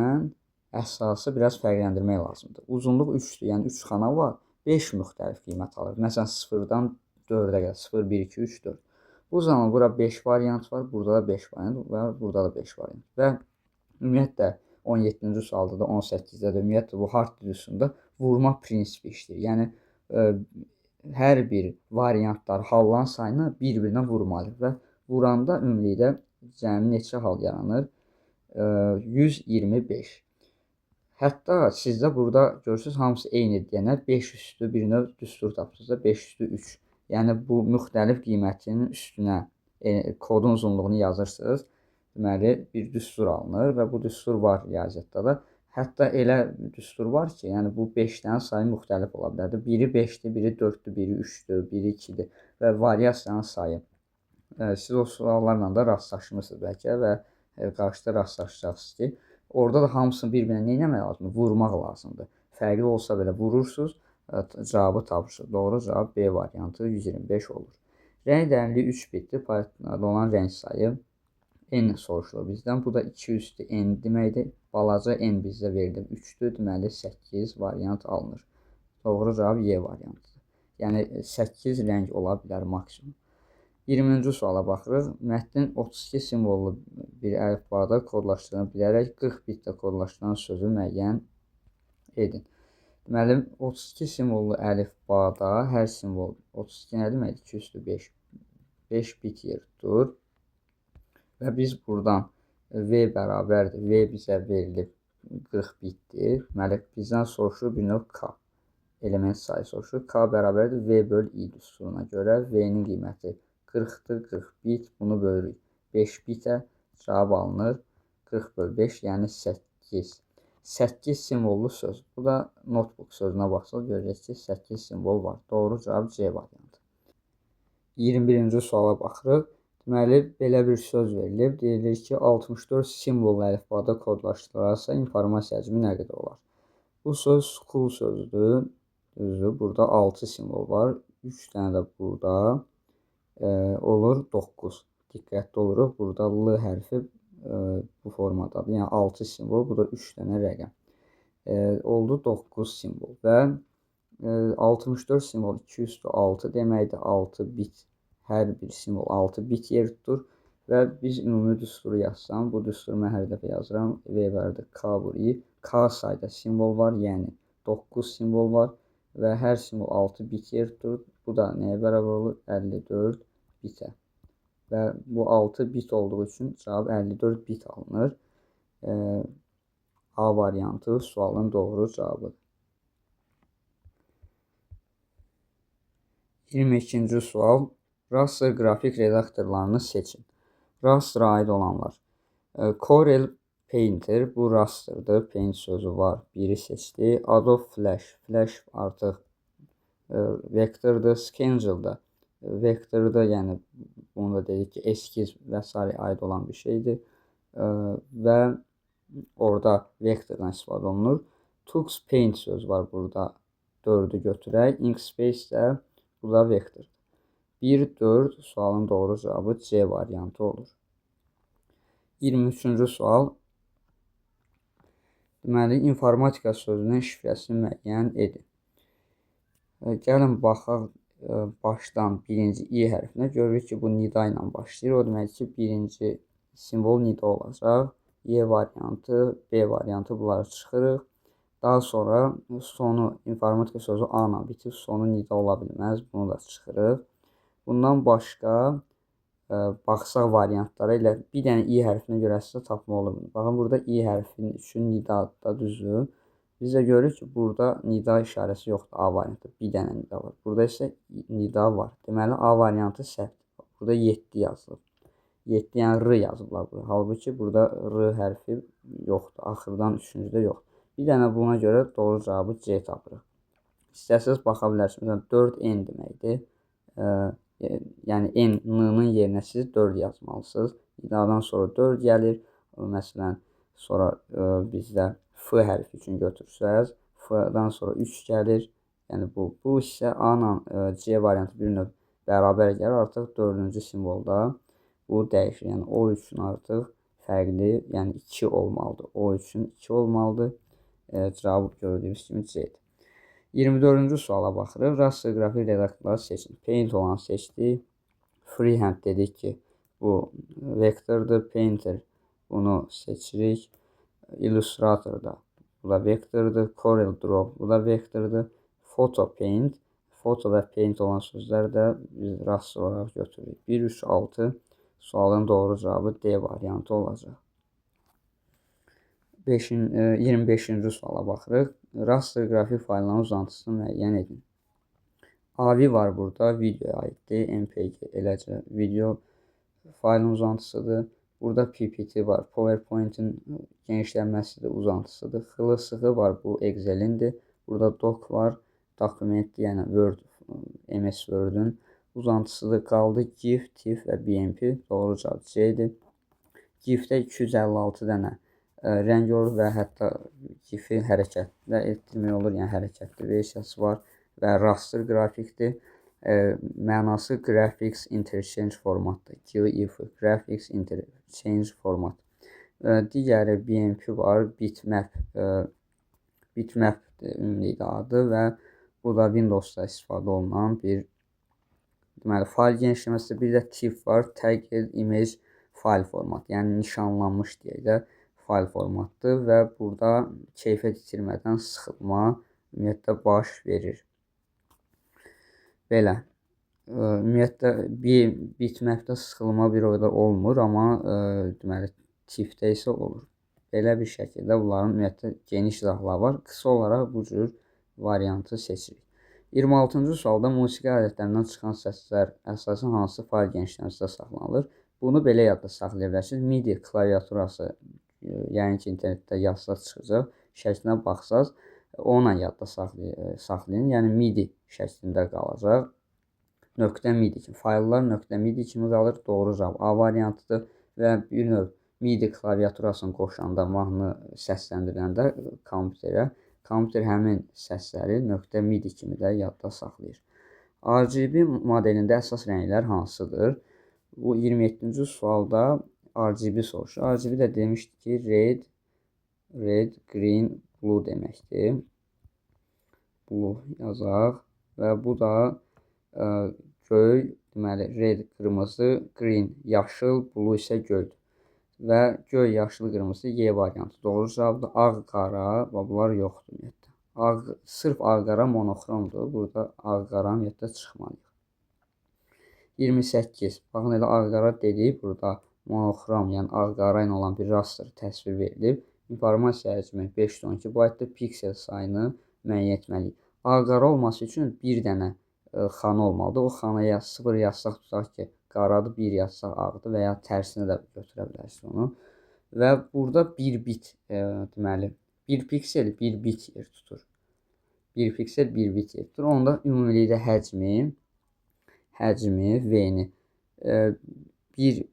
əsası biraz fərqləndirmək lazımdır. Uzunluq 3-dür, yəni 3 xana var, 5 müxtəlif qiymət alır. Məsələn, 0-dan 4-ə qədər 0, 1, 2, 3, 4. Bu zaman bura 5 variant var, burada da 5 variant və burada da 5 variant. Və ümumiyyətlə 17-ci sualda da 18-də də ümumiyyətlə bu hard düsturunda vurma prinsipi işləyir. Yəni hər bir variantlar halların sayını bir-birinə vurmalıyıq və vuranda ümumilikdə cəmi neçə hal yaranır? 125. Hətta sizdə burada görürsünüz hamısı eyni deyənə 5 üstü bir növ düstur tapırsınız da 5 üstü 3. Yəni bu müxtəlif qiymətinin üstünə kodun uzunluğunu yazırsınız. Deməli bir düstur alınır və bu düstur var riyaziyyatda da. Hətta elə düstur var ki, yəni bu 5 dənə sayı müxtəlif ola bilərdi. Biri 5-dir, biri 4-dür, biri 3-dür, biri 2-dir və variasiyanın sayı. Siz o suallarla da rastlaşmısınız bəlkə və qarşıda rastlaşacaqsınız ki, orada da hamısını bir-birinə nə etmək lazımdır? Vurmaq lazımdır. Fərqli olsa belə vurursunuz, cavabı tapırsınız. Doğru cavab B variantı 125 olur. Rəng dərinliyi 3 bitdir. Paletdə olan rəng sayı N soruşulur bizdən. Bu da 2 üstü N deməkdir. Balaca N bizdə verilib 3-dür. Deməli 8 variant alınır. Doğru cavab Y variantıdır. Yəni 8 rəng ola bilər maksimum. 20-ci suala baxırıq. Mətnin 32 simvollu bir əlifbada kodlaşdırıla bilərək 40 bitdə kodlaşdırılan sözü müəyyən edin. Deməli 32 simvollu əlifbada hər simvol 32 nə deməkdir? 2 üstü 5. 5 bit yer tutur. Və biz buradan V bərabərdir. V bizə verilib 40 bitdir. Deməli, bizdən soruşur bir növ K. Element sayı soruşur. K bərabərdir V böl I düsturuna görə V-nin qiyməti 40-dır. 40 bit. Bunu bölürük. 5 bitə cavab alınır. 40 böl 5, yəni 8. 8 simvollu söz. Bu da notebook sözünə baxsaq görəcək ki, 8 simvol var. Doğru cavab C variantı. 21-ci suala baxırıq. Deməli, belə bir söz verilib. Deyilir ki, 64 simvollu əlifbada kodlaşdırılarsa informasiya həcmi nə qədər olar? Bu söz school sözüdür. Düzdür, burada 6 simvol var. 3 dənə də burada olur 9. Diqqətli oluruq. Burada L hərfi bu formadadır. Yəni 6 simvol, bu da 3 dənə rəqəm. Oldu 9 simvol və 64 simvol 2 üstü 6 deməkdir. 6 bit. Hər bir simvol 6 bit yer tutur və biz ümumi düsturu yazsam, bu düsturu mən hər dəfə yazıram. V bərabərdir K vur I. K sayda simvol var, yəni 9 simvol var və hər simvol 6 bit yer tutur. Bu da nəyə bərabər olur? 54 bitə. Və bu 6 bit olduğu üçün cavab 54 bit alınır. A variantı sualın doğru cavabıdır. 22-ci sual. Raster qrafik redaktorlarını seçin. Raster'a aid olanlar. Corel Painter bu rasterdır. Paint sözü var. Biri seçdi. Adobe Flash. Flash artıq vektordur. Scangel'da vektordur. Yəni bunu da dedik ki, eskiz və s. aid olan bir şeydir. Və orada vektordan istifadə olunur. Tux Paint sözü var burada. 4-ü götürək. Inkspace də bu da vektordur. 1, 4 sualın doğru cavabı C variantı olur. 23-cü sual. Deməli, informatika sözünün şifrəsini müəyyən edin. Gəlin baxaq başdan birinci İ hərfinə. Görürük ki, bu nida ilə başlayır. O demək ki, birinci simvol nida olacaq. Y variantı, B variantı bunları çıxırıq. Daha sonra sonu informatika sözü A ilə bitib, sonu nida ola bilməz. Bunu da çıxırıq. Bundan başqa baxsaq variantlara elə bir dənə İ hərfinə görə sizə tapmaq olur. Baxın, burada İ hərfinin üçün nida da düzdür. Biz də görürük ki, burada nida işarəsi yoxdur A variantı. Bir dənə nida var. Burada isə nida var. Deməli, A variantı səhvdir. Burada 7 yazılıb. 7, yəni R yazıblar burada. Halbuki burada R hərfi yoxdur. Axırdan üçüncüdə yoxdur. Bir dənə buna görə doğru cavabı C tapırıq. İstəsəniz baxa bilərsiniz. Məsələn, 4N deməkdir. Yəni N, N-nın yerinə siz 4 yazmalısınız. Nidadan sonra 4 gəlir. Məsələn, sonra bizdə F hərfi üçün götürsəz, F-dan sonra 3 gəlir. Yəni bu isə A ilə C variantı bir növ bərabər gəlir. Artıq dördüncü simvolda bu dəyişir. Yəni O üçün artıq fərqli, yəni 2 olmalıdır. O üçün 2 olmalıdır. Cavab gördüyünüz kimi C-dir. 24-cü suala baxırıq. Raster qrafik redaktorları seçin. Paint olanı seçdik. Freehand dedik ki, bu vektordur. Painter bunu seçirik. Illustrator'da bu da vektordur. Corel Draw bu da vektordur. Photo Paint, Photo və Paint olan sözlər də biz raster olaraq götürürük. 1, 3, 6 sualın doğru cavabı D variantı olacaq. 25-ci suala baxırıq. Raster qrafik faylların uzantısını müəyyən edin. AVI var burada, videoya aiddir. MPG eləcə video faylın uzantısıdır. Burada PPT var, PowerPoint-in genişlənməsidir, uzantısıdır. XLSX var, bu Excel-indir. Burada Doc var, dokumentdir, yəni Word, MS Word-ün uzantısıdır. Qaldı GIF, TIFF və BMP. Doğru cavab C-dir. GIF-də 256 dənə rəng olur və hətta GIF-i hərəkətlə etdirmək olur, yəni hərəkətli versiyası var və raster qrafikdir. Mənası Graphics Interchange formatdır. GIF, Graphics Interchange format. Digəri BMP var, Bitmap, Bitmap ümumilikdə adı və bu da Windows-da istifadə olunan bir deməli fayl genişləməsi. Bir də TIFF var, Tagged Image File format, yəni nişanlanmış deyək də fayl formatdır və burada keyfiyyət itirmədən sıxılma ümumiyyətlə baş verir. Belə. Ümumiyyətlə bir bitmapdə sıxılma bir o qədər olmur, amma deməli TIFF-də isə olur. Belə bir şəkildə bunların ümumiyyətlə geniş izahları var. Qısa olaraq bu cür variantı seçirik. 26-cı sualda musiqi alətlərindən çıxan səslər əsasən hansı fayl genişləməsində saxlanılır? Bunu belə yadda saxlaya bilərsiniz. MIDI klaviaturası, yəni ki, internetdə yazsa çıxacaq, şəklinə baxsaz, onunla yadda saxlayın. Yəni MIDI şəklində qalacaq. .MIDI kimi. Fayllar .MIDI kimi qalır. Doğru cavab A variantıdır və bir növ MIDI klaviaturasını qoşanda, mahnı səsləndirəndə kompüterə, kompüter həmin səsləri .MIDI kimi də yadda saxlayır. RGB modelində əsas rənglər hansıdır? Bu 27-ci sualda RGB soruşur. RGB də demişdi ki, red, green, blue deməkdir. Blue yazaq və bu da göy, deməli red qırmızı, green yaşıl, blue isə göydür. Və göy, yaşıl, qırmızı Y variantı doğru cavabdır. Ağ, qara və bunlar yoxdur ümumiyyətlə. Ağ, sırf ağ, qara monoxromdur. Burada ağ, qara ümumiyyətlə çıxmalıyıq. 28. Baxın, elə ağ, qara dedik. Burada monoxrom, yəni ağ, qara ilə olan bir raster təsvir verilib. İnformasiya həcmi 512 baytdır. Piksel sayını müəyyən etməliyik. Ağ, qara olması üçün bir dənə xana olmalıdır. O xanaya 0 yazsaq, tutaq ki, qaradır, 1 yazsaq ağdır və ya tərsinə də götürə bilərsiniz onu. Və burada bir bit, deməli, bir piksel bir bit yer tutur. Bir piksel bir bit yer tutur. Onda ümumilikdə həcmi V-ni bir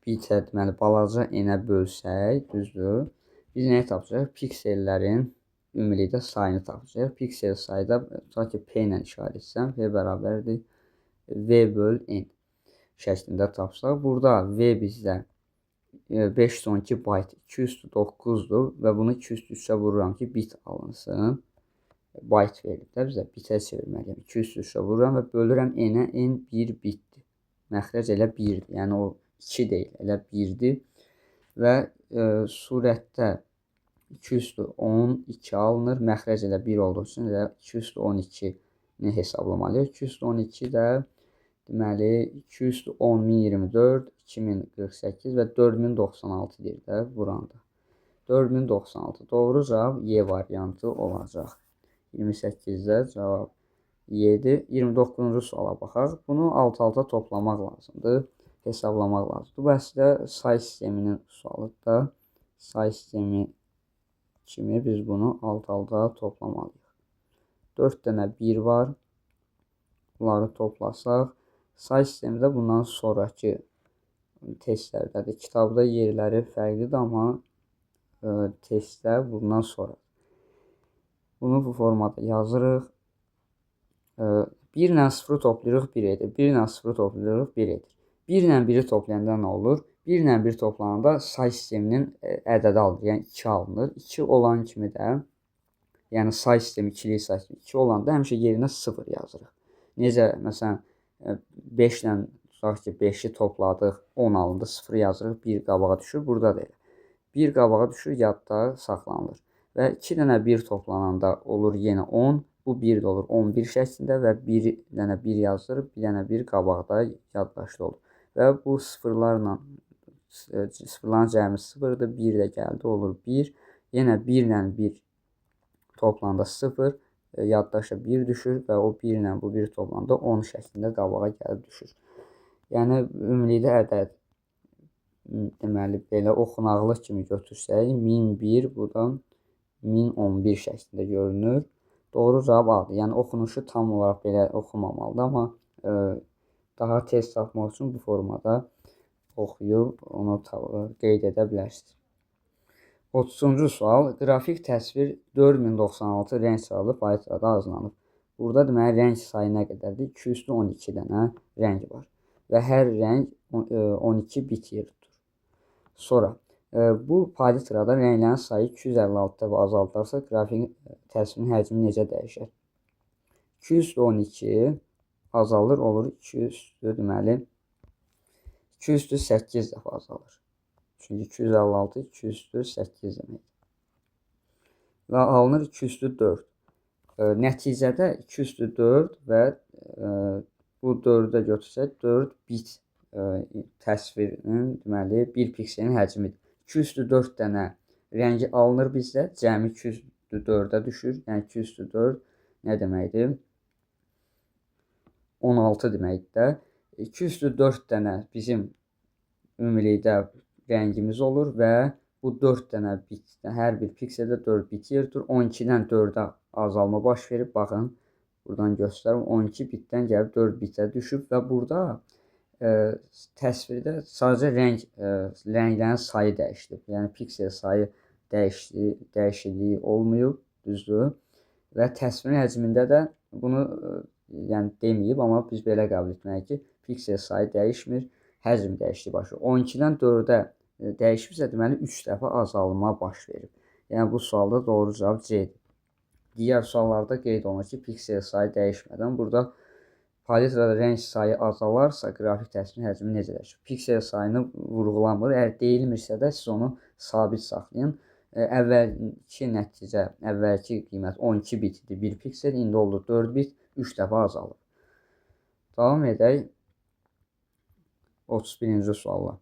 bitə, deməli, balaca n-ə bölsək, düzdür, biz nəyi tapacağıq? Piksellərin ümumilikdə sayını tapacağıq. Piksel sayı da, tutaq ki, P ilə işarə etsəm, P bərabərdir V böl N şəklində tapsaq. Burada V bizdə 512 bayt 209-dur və bunu 203-ə vururam ki, bit alınsın. Bayt verilib də bizə, bitə çevirməliyəm. 203-ə vururam və bölürəm n-ə, n 1 bitdir. Məxrəc elə 1-dir, yəni o 2 deyil, elə 1-dir. Və surətdə 212 alınır, məxrəc elə 1 olduğu üçün elə 212-ni hesablamalıyıq. 212 də deməli 210 1024, 2048 və 4096 deyir də vuranda. 4096. Doğru cavab Y variantı olacaq. 28-də cavab Y-dir. 29-cu suala baxaq. Bunu alt-alta toplamaq lazımdır, hesablamaq lazımdır. Bu əslində say sisteminin sualıdır da. Say sistemi kimi biz bunu alt-alta toplamalıyıq. 4 dənə 1 var. Bunları toplasaq. Say sistemi də bundan sonraki testlərdədir. Kitabda yerləri fərqlidir, amma testlər bundan sonra. Bunu bu formada yazırıq. 1 ilə 0-ı toplayırıq, 1 edir. 1 ilə 0-ı toplayırıq, 1 edir. 1 ilə 1-i toplayanda nə olur? 1 ilə 1 toplananda say sisteminin ədədi alınır, yəni 2 alınır. 2 olan kimi də, yəni say sistemi, ikilik say sistemi 2 olanda həmişə yerinə 0 yazırıq. Necə, məsələn, 5 ilə tutaq ki, 5-i topladıq, 10 alındı, 0 yazırıq, 1 qabağa düşür. Burada da elə. 1 qabağa düşür, yadda saxlanılır. Və 2 dənə 1 toplananda olur yenə 10, bu 1 də olur 11 şəklində və 1 dənə 1 yazılır, 1 dənə 1 qabaqda yaddaşda olur. Və bu sıfırlarla, sıfırların cəmi 0-dır, 1 də gəldi, olur 1. Yenə 1 ilə 1 toplananda 0, yaddaşa 1 düşür və o 1 ilə bu 1 toplananda 10 şəklində qabağa gəlib düşür. Yəni, ümumilikdə ədəd, deməli, belə oxunaqlıq kimi götürsək, 1001, bu da 1011 şəklində görünür. Doğru cavab A-dır. Yəni, oxunuşu tam olaraq belə oxumamalıdır, amma daha tez tapmaq üçün bu formada oxuyub onu qeyd edə bilərsiniz. 30-cu sual. Qrafik təsvir 4096 rəng sayılı palitrada hazırlanıb. Burada deməli, rəng sayı nə qədərdir? 212 dənə rəng var. Və hər rəng 12 bit yer tutur. Sonra, bu palitrada rənglərin sayı 256 dəfə azaldılarsa, qrafik təsvirin həcmi necə dəyişər? 212 azalır, olur 200, deməli, 208 dəfə azalır. Çünki 256 208 deməkdir. Və alınır 204. Nəticədə 204 və bu 4-ə götürsək 4 bit təsvirinin, deməli, 1 pikselin həcmidir. 204 dənə rəngi alınır bizdə, cəmi 204-ə düşür. Yəni 204 nə deməkdir? 16 deməkdir də. 204 dənə bizim ümumilikdə rəngimiz olur və bu 4 dənə bit, hər bir pikseldə 4 bit yer tutur. 12-dən 4-ə azalma baş verib. Baxın, buradan göstərim. 12 bitdən gəlib 4 bitə düşüb və burada təsvirdə sadəcə rənglərin sayı dəyişilib. Yəni piksel sayı dəyişikliyi olmayıb, düzdür. Və təsvirin həcmində də bunu yəni deməyib, amma biz belə qəbul etməliyik ki, piksel sayı dəyişmir, həcm dəyişikliyi baş verir. 12-dən 4-ə dəyişibsə, deməli 3 dəfə azalma baş verib. Yəni bu sualda doğru cavab C-dir. Digər suallarda qeyd olunur ki, piksel sayı dəyişmədən burada palitrada rəng sayı azalarsa, qrafik təsvirin həcmi necə dəyişir? Piksel sayını vurğulanmır. Əgər deyilmirsə də siz onu sabit saxlayın. Əvvəlki nəticə, əvvəlki qiymət 12 bit idi 1 piksel, indi oldu 4 bit, 3 dəfə azalıb. Davam edək 31-ci sualla.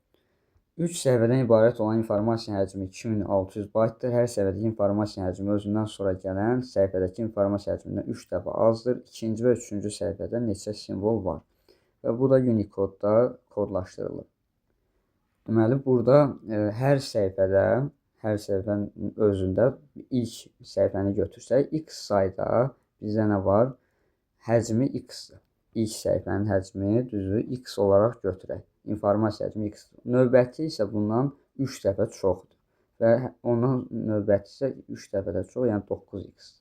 3 səhifədən ibarət olan informasiya həcmi 2600 baytdır. Hər səhifədəki informasiya həcmi özündən sonra gələn səhifədəki informasiya həcmindən 3 dəfə azdır. İkinci və üçüncü səhifədə neçə simvol var? Və bu da Unicode-da kodlaşdırılır. Deməli, burada hər səhifədə, hər səhifənin özündə ilk səhifəni götürsək, x sayda bizdə nə var? Həcmi x-dir. İlk səhifənin həcmi düzü x olaraq götürək. İnformasiya həcmi x. Növbəti isə bundan 3 dəfə çoxdur. Və ondan növbəti isə 3 dəfə də çox, yəni 9x.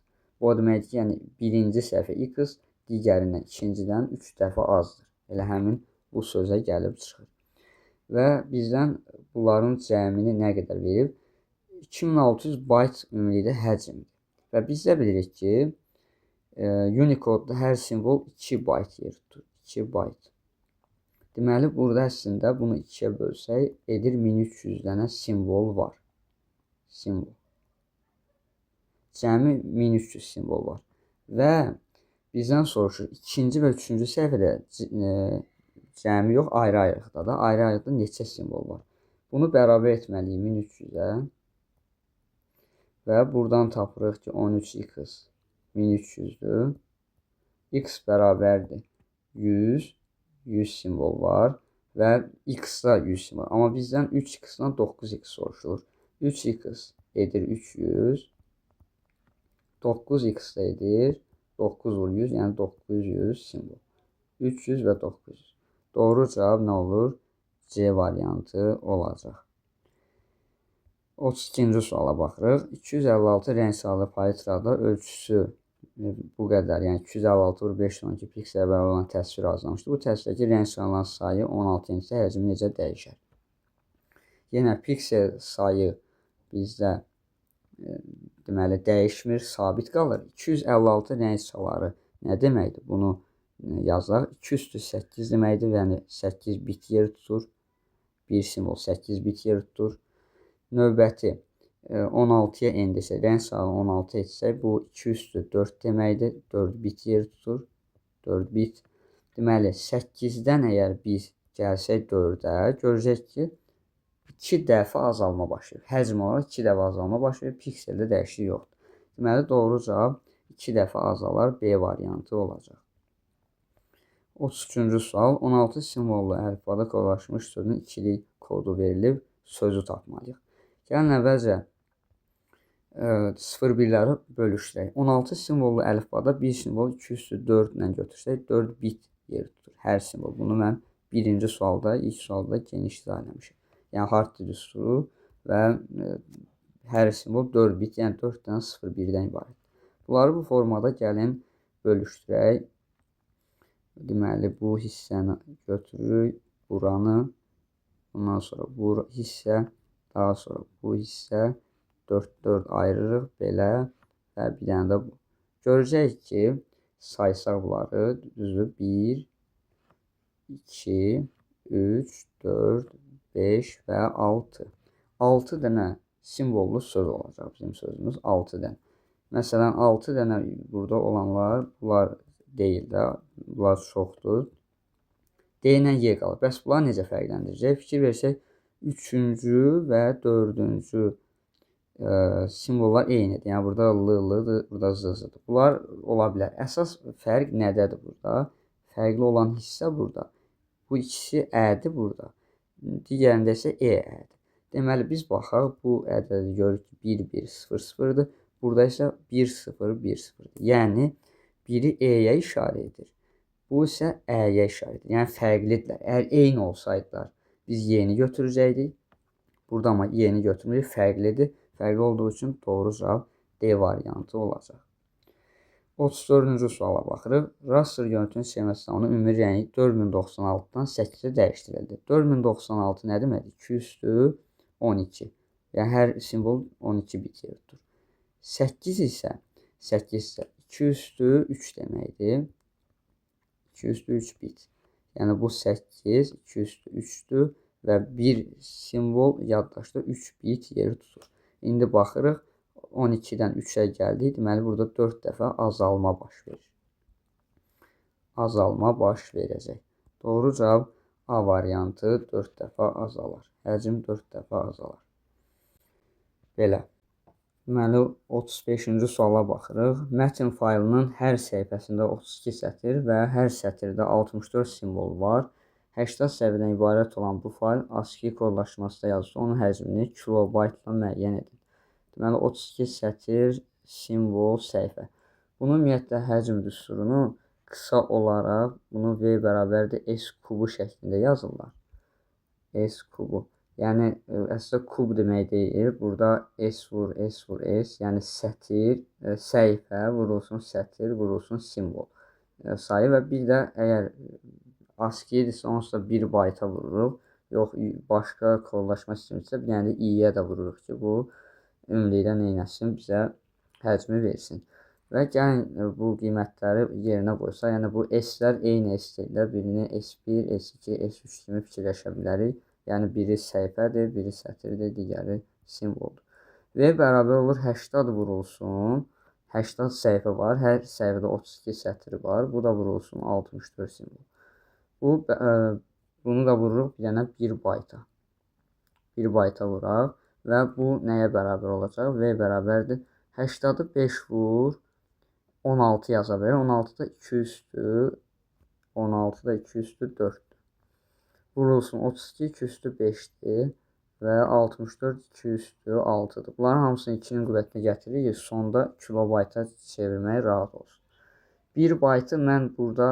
Bu o deməkdir ki, yəni birinci səhifə x digərindən, ikincidən 3 dəfə azdır. Elə həmin bu sözə gəlib çıxır. Və bizdən bunların cəmini nə qədər verib? 2600 bayt ümumilikdə həcmdir. Və biz də bilirik ki, Unicode-da hər simvol 2 bayt yer tutur. 2 bayt. Deməli, burada əslində bunu 2-yə bölsək, edir 1300 dənə simvol var. Simvol. Cəmi 1300 simvol var. Və bizdən soruşur, ikinci və üçüncü səhifədə cəmi yox, ayrı-ayrılıqda da, ayrı-ayrılıqda neçə simvol var? Bunu bərabər etməliyik 1300-ə. Və buradan tapırıq ki, 13x 1300-dür. X bərabərdir 100, 100 simvol var və x-da 100 simvol. Amma bizdən 3x-dan 9x soruşulur. 3x edir 300, 9x də edir 9 vur 100, yəni 900 simvol. 300 və 900. Doğru cavab nə olur? C variantı olacaq. 32-ci suala baxırıq. 256 rəng sayılı palitrada ölçüsü bu qədər, yəni 256 vur 512 piksel bərabər olan təsvir hazırlamışdır. Bu təsvirdəki rəng sayılan sayı 16 etsə həcmi necə dəyişər? Yenə piksel sayı bizdə deməli dəyişmir, sabit qalır. 256 rəng sayıları nə deməkdir? Bunu yazaq. 2 üstü 8 deməkdir, yəni 8 bit yer tutur. Bir simvol 8 bit yer tutur. Növbəti 16-ya endirsə, rəng sayını 16 etsək, bu 2 üstü 4 deməkdir. 4 bit yer tutur. 4 bit. Deməli, 8-dən əgər biz gəlsək 4-ə, görəcək ki, 2 dəfə azalma başlayır. Həcm olaraq 2 dəfə azalma başlayır. Pikseldə dəyişiklik yoxdur. Deməli, doğru cavab 2 dəfə azalar B variantı olacaq. 33-cü sual. 16 simvollu əlifbada kodlaşmış sözün ikilik kodu verilib, sözü tapmalıyıq. Gəlin əvvəlcə 0-1-ləri bölüşdürək. 16 simvollu əlifbada bir simvol 2 üstü 4 ilə götürsək, 4 bit yer tutur. Hər simvol. Bunu mən birinci sualda, ilk sualda geniş izah eləmişəm. Yəni Hartli düsturu və hər simvol 4 bit, yəni 4 dənə 0-1-dən ibarət. Bunları bu formada gəlin bölüşdürək. Deməli, bu hissəni götürürük, buranı, bundan sonra bu hissə, daha sonra bu hissə, 4-4 ayırırıq belə və bir dənə də bu. Görəcəyik ki, saysaq bunları, düzdür, 1, 2, 3, 4, 5 və 6. 6 dənə simvollu söz olacaq bizim sözümüz, 6 dənə. Məsələn, 6 dənə burada olanlar, bunlar deyil də, bunlar çoxdur. D ilə Y qalır. Bəs bunları necə fərqləndirəcək? Fikir versək, 3-cü və 4-cü simvollar eynidir. Yəni, burada L, L-dır, burada Z, Z-dır. Bunlar ola bilər. Əsas fərq nədədir burada? Fərqli olan hissə burada. Bu ikisi Ə-dir burada. Digərində isə E Ə-dir. Deməli, biz baxaq, bu ədədi görürük ki, 1, 1, 0, 0-dır. Burada isə 1, 0, 1, 0-dır. Yəni, biri E-yə işarə edir. Bu isə Ə-yə işarə edir. Yəni, fərqlidirlər. Əgər eyni olsaydılar, biz Y-ni götürəcəkdik. Burada amma Y-ni götürmürük, fərqlidir. Fərqli olduğu üçün doğru cavab D variantı olacaq. 34-cü suala baxırıq. Raster görüntünün şemasında onun ümumi rəngi 4096-dan 8-ə dəyişdirildi. 4096 nə deməkdir? 2 üstü 12. Yəni, hər simvol 12 bit yer tutur. 8 isə 8 isə 2 üstü 3 deməkdir. 2 üstü 3 bit. Yəni, bu 8, 2 üstü 3-dür və bir simvol yaddaşda 3 bit yeri tutur. İndi baxırıq, 12-dən 3-ə gəldik. Deməli, burada 4 dəfə azalma baş verir. Azalma baş verəcək. Doğru cavab A variantı 4 dəfə azalar. Həcm 4 dəfə azalar. Belə. Deməli, 35-ci suala baxırıq. Mətn faylının hər səhifəsində 32 sətir və hər sətirdə 64 simvol var. 80 səhifədən ibarət olan bu fayl ASCII kodlaşmasında yazılsa, onun həcmini kilobaytla müəyyən edin. Deməli, 32 sətir, simvol, səhifə. Bunu ümumiyyətlə həcm düsturunu qısa olaraq bunu V bərabərdir S kubu şəklində yazırlar. S kubu. Yəni, əslində kub demək deyil. Burada S vur, S vur, S. Yəni, sətir, səhifə vurulsun sətir, vurulsun simvol sayı və bir də əgər ASCII-dirsə, onsuz da 1 bayta vururuq. Yox, başqa kodlaşma sistemidirsə, bir dənə də i-yə də vururuq ki, bu ümumilikdə nə eləsin, bizə həcmi versin. Və gəlin bu qiymətləri yerinə qoysaq, yəni bu S-lər eyni S deyillər. Birini S1, S2, S3 kimi fikirləşə bilərik. Yəni biri səhifədir, biri sətirdir, digəri simvoldur. V bərabər olur 80 vurulsun. 80 səhifə var. Hər səhifədə 32 sətri var. Bu da vurulsun 64 simvol. Bunu da vururuq bir dənə 1 bayta. 1 bayta vuraq və bu nəyə bərabər olacaq? V bərabərdir 80-ı 5 vur 16 yaza bilər. 16 da 2 üstü 16 da 2 üstü 4-dür. Vurulsun 32 2 üstü 5-dir və 64 2 üstü 6-dır. Bunların hamısını 2-nin qüvvətinə gətiririk ki, sonda kilobayta çevirmək rahat olsun. 1 baytı mən burada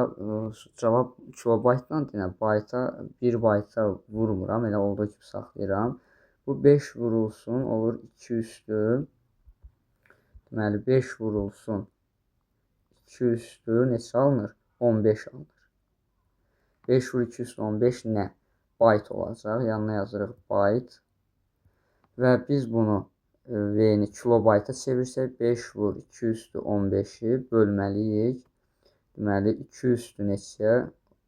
cavab kilobaytla deyilən bayta 1 bayta vurmuram, elə olduğu kimi saxlayıram. Bu 5 vurulsun olur 2 üstü. Deməli 5 vurulsun 2 üstü neçə alınır? 15 alınır. 5 vur 2 üstü 15 nə? Bayt olacaq. Yanına yazırıq bayt. Və biz bunu V-ni kilobayta çevirsək 5 vur 2 üstü 15-i bölməliyik. Deməli 2 üstü neçəyə?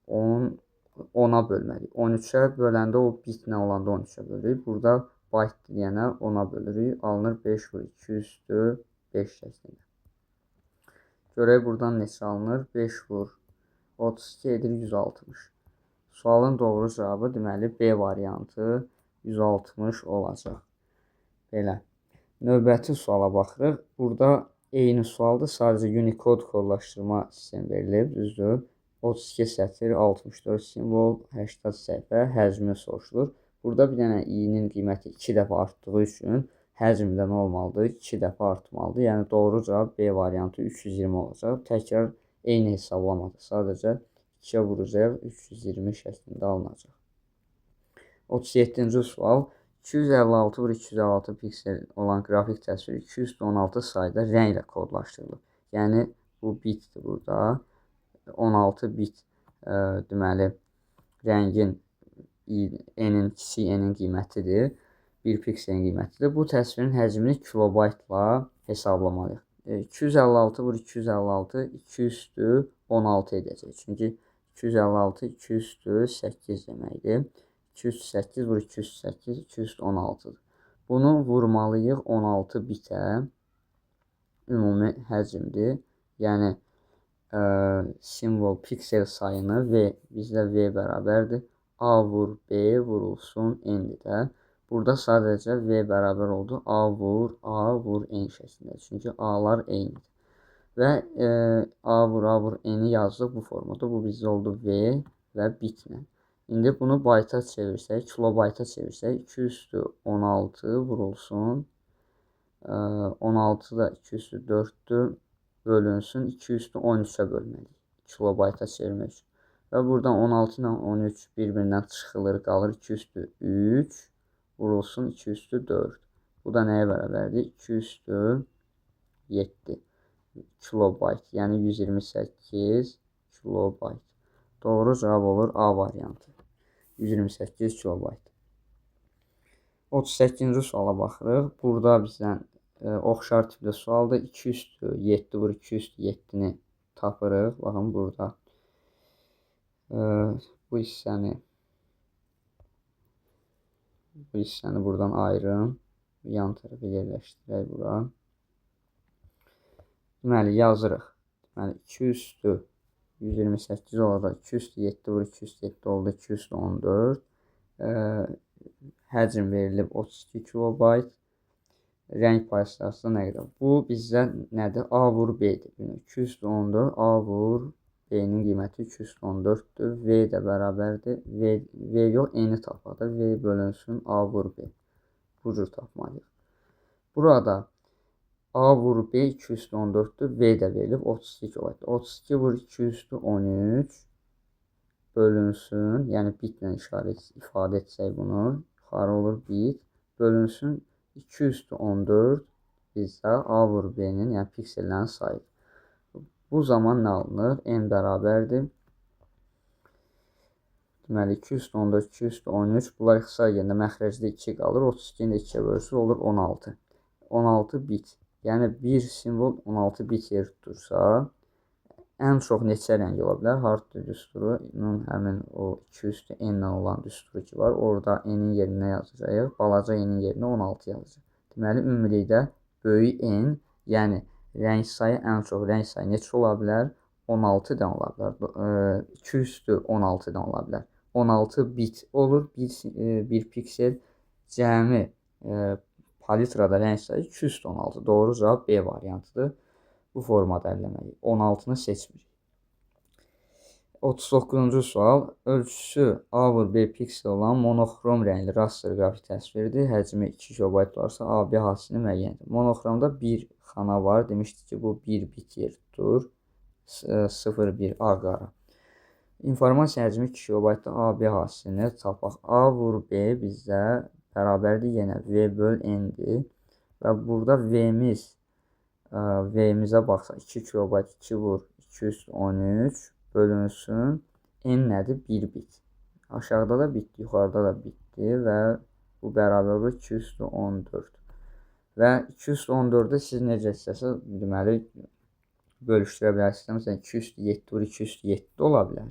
10-a bölməliyik. 13-ə böləndə o bitlə olanda 13-ə bölürük. Burada bayt deyənə 10-a bölürük. Alınır 5 vur 2 üstü 5 şəklində. Görək buradan neçə alınır? 5 vur 32 edir 160. Sualın doğru cavabı deməli B variantı 160 olacaq. Belə. Növbəti suala baxırıq. Burada eyni sualdır. Sadəcə Unicode kodlaşdırma sistemi verilib, düzdür? 32 sətir, 64 simvol, 80 səhifə, həcmi soruşulur. Burada bir dənə i-nin qiyməti 2 dəfə artdığı üçün həcm də nə olmalıdır? 2 dəfə artmalıdır. Yəni doğru cavab B variantı 320 olacaq. Təkrar eyni hesablamadır. Sadəcə 2-yə vuracaq, 320 şəklində alınacaq. 37-ci sual. 256 vur 256 piksel olan qrafik təsviri 216 sayda rənglə kodlaşdırılıb. Yəni bu bitdir burada. 16 bit deməli rəngin n-in kiçik n-in qiymətidir. 1 pikselin qiymətidir. Bu təsvirin həcmini kilobaytla hesablamalıyıq. 256 vur 256 2 üstü 16 edəcək. Çünki 256 2 üstü 8 deməkdir. 208 vur 208 216-dır. Bunu vurmalıyıq 16 bitə. Ümumi həcmdir. Yəni simvol piksel sayını V, bizdə V bərabərdir. A vur B vurulsun N-dir də. Burada sadəcə V bərabər oldu. A vur N şəklində. Çünki A-lar eynidir. Və A vur N-i yazdıq bu formada. Bu bizdə oldu V və bitlə. İndi bunu bayta çevirsək, kilobayta çevirsək 2 üstü 16 vurulsun. 16 da 2 üstü 4-dür. Bölünsün. 2 üstü 13-ə bölməliyik. Kilobayta çevirmək üçün. Və buradan 16 ilə 13 bir-birindən çıxılır, qalır 2 üstü 3 vurulsun 2 üstü 4. Bu da nəyə bərabərdir? 2 üstü 7 kilobayt. Yəni 128 kilobayt. Doğru cavab olur A variantı. 128 kilobayt. 38-ci suala baxırıq. Burada bizdən oxşar tipli sualdır. 2 üstü 7 vur 2 üstü 7-ni tapırıq. Baxın burada. Bu hissəni buradan ayırım. Yan tərəfə yerləşdirək bura. Deməli yazırıq. Deməli 2 üstü 128 olacaq. 2 üstü 7 vur 2 üstü 7 oldu. 2 üstü 14. Həcm verilib 32 kilobayt. Rəng paylaşdırsa nə qədər? Bu bizdə nədir? A vur B-dir. 2 üstü 14 A vur B-nin qiyməti 2 üstü 14-dür. V də bərabərdir. V yox, N-i tapaq da. V bölünsün A vur B. Bu cür tapmalıyıq. Burada A vur B 2 üstü 14-dür. V də verilib 32 kilobayt. 32 vur 2 üstü 13 bölünsün. Yəni bitlə ifadə etsək bunu. Yuxarı olur bit. Bölünsün 2 üstü 14 bizdə A vur B-nin, yəni piksellərin sayıdır. Bu zaman nə alınır? N bərabərdir. Deməli, 2 üstü 14, 2 üstü 13. Bunlar ixtisar gedəndə məxrəcdə 2 qalır. 32-ni də 2-yə bölürsünüz, olur 16. 16 bit. Yəni, bir simvol 16 bit yer tutursa, ən çox neçə rəng ola bilər? Hard düsturunun həmin o 2 üstü n-lə olan düsturu ki var. Orada n-in yerinə yazacağıq. Balaca n-in yerinə 16 yazacaq. Deməli, ümumilikdə böyük n, yəni rəng sayı ən çox rəng sayı neçə ola bilər? 16 dənə ola bilər. 2 üstü 16 dənə ola bilər. 16 bit olur. Bir piksel cəmi palitrada rəng sayı 2 üstü 16. Doğru cavab B variantıdır. Bu formada əlləməliyik. 16-nı seçmirik. 39-cu sual. Ölçüsü A vur B piksel olan monoxrom rəngli raster qrafik təsviridir. Həcmi 2 KB olarsa AB hasilini müəyyən edir. Monoxromda bir xana var. Demişdik ki, bu 1 bit yer tutur. 0,1 A qara. İnformasiya həcmi 2 KB-da AB hasilini tapaq. A vur B bizdə bərabərdir yenə V böl N-dir. Və burada V-mizə baxsaq 2 KB 2 vur 213 bölünsün. N nədir? 1 bit. Aşağıda da bitdi, yuxarıda da bitdi və bu bərabər olur 2 üstü 14. Və 2 üstü 14-ü siz necə istəsəz, deməli, bölüşdürə bilərsiniz. Məsələn, 2 üstü 7 vur 2 üstü 7 ola bilər.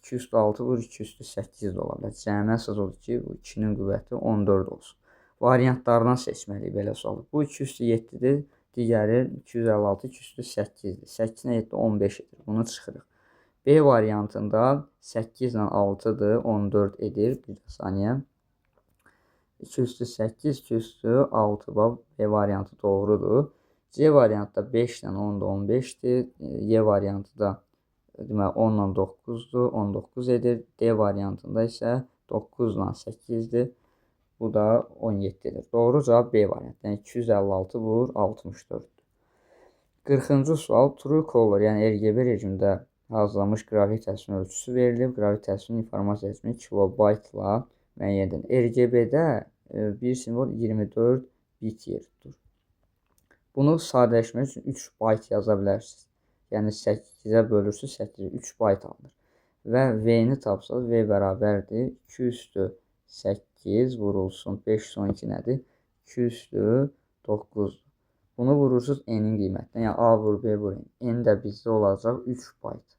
2 üstü 6 vur 2 üstü 8 də ola bilər. Cəmi əsas odur ki, bu 2-nin qüvvəti 14 olsun. Variantlardan seçməliyik belə sualı. Bu 2 üstü 7-dir. Digəri 256, 2 üstü 8-dir. 8 ilə 7 15 edir. Bunu çıxırıq. B variantında 8 ilə 6-dır, 14 edir. Bir saniyə. 2 üstü 8, 2 üstü 6. Bax, B variantı doğrudur. C variantda 5 ilə 10 da 15-dir. Y variantı da deməli 10 ilə 9-dur, 19 edir. D variantında isə 9 ilə 8-dir. Bu da 17-dir. Doğru cavab B variantı. Yəni 256 vur 64-dür. 40-cı sual True Color, yəni RGB rejimdə hazırlanmış qrafik təsvirin ölçüsü verilib. Qrafik təsvirin informasiya həcmi kilobaytla müəyyən edilir. RGB-də bir simvol 24 bit yer tutur. Bunu sadələşmək üçün 3 bayt yaza bilərsiniz. Yəni 8-ə bölürsünüz, 8-ə 3 bayt alınır. Və V-ni tapsaq, V bərabərdir 2 üstü 8 vurulsun 512 nədir? 2 üstü 9. Bunu vurursunuz N-in qiymətinə. Yəni A vur B vur N. N də bizdə olacaq 3 bayt.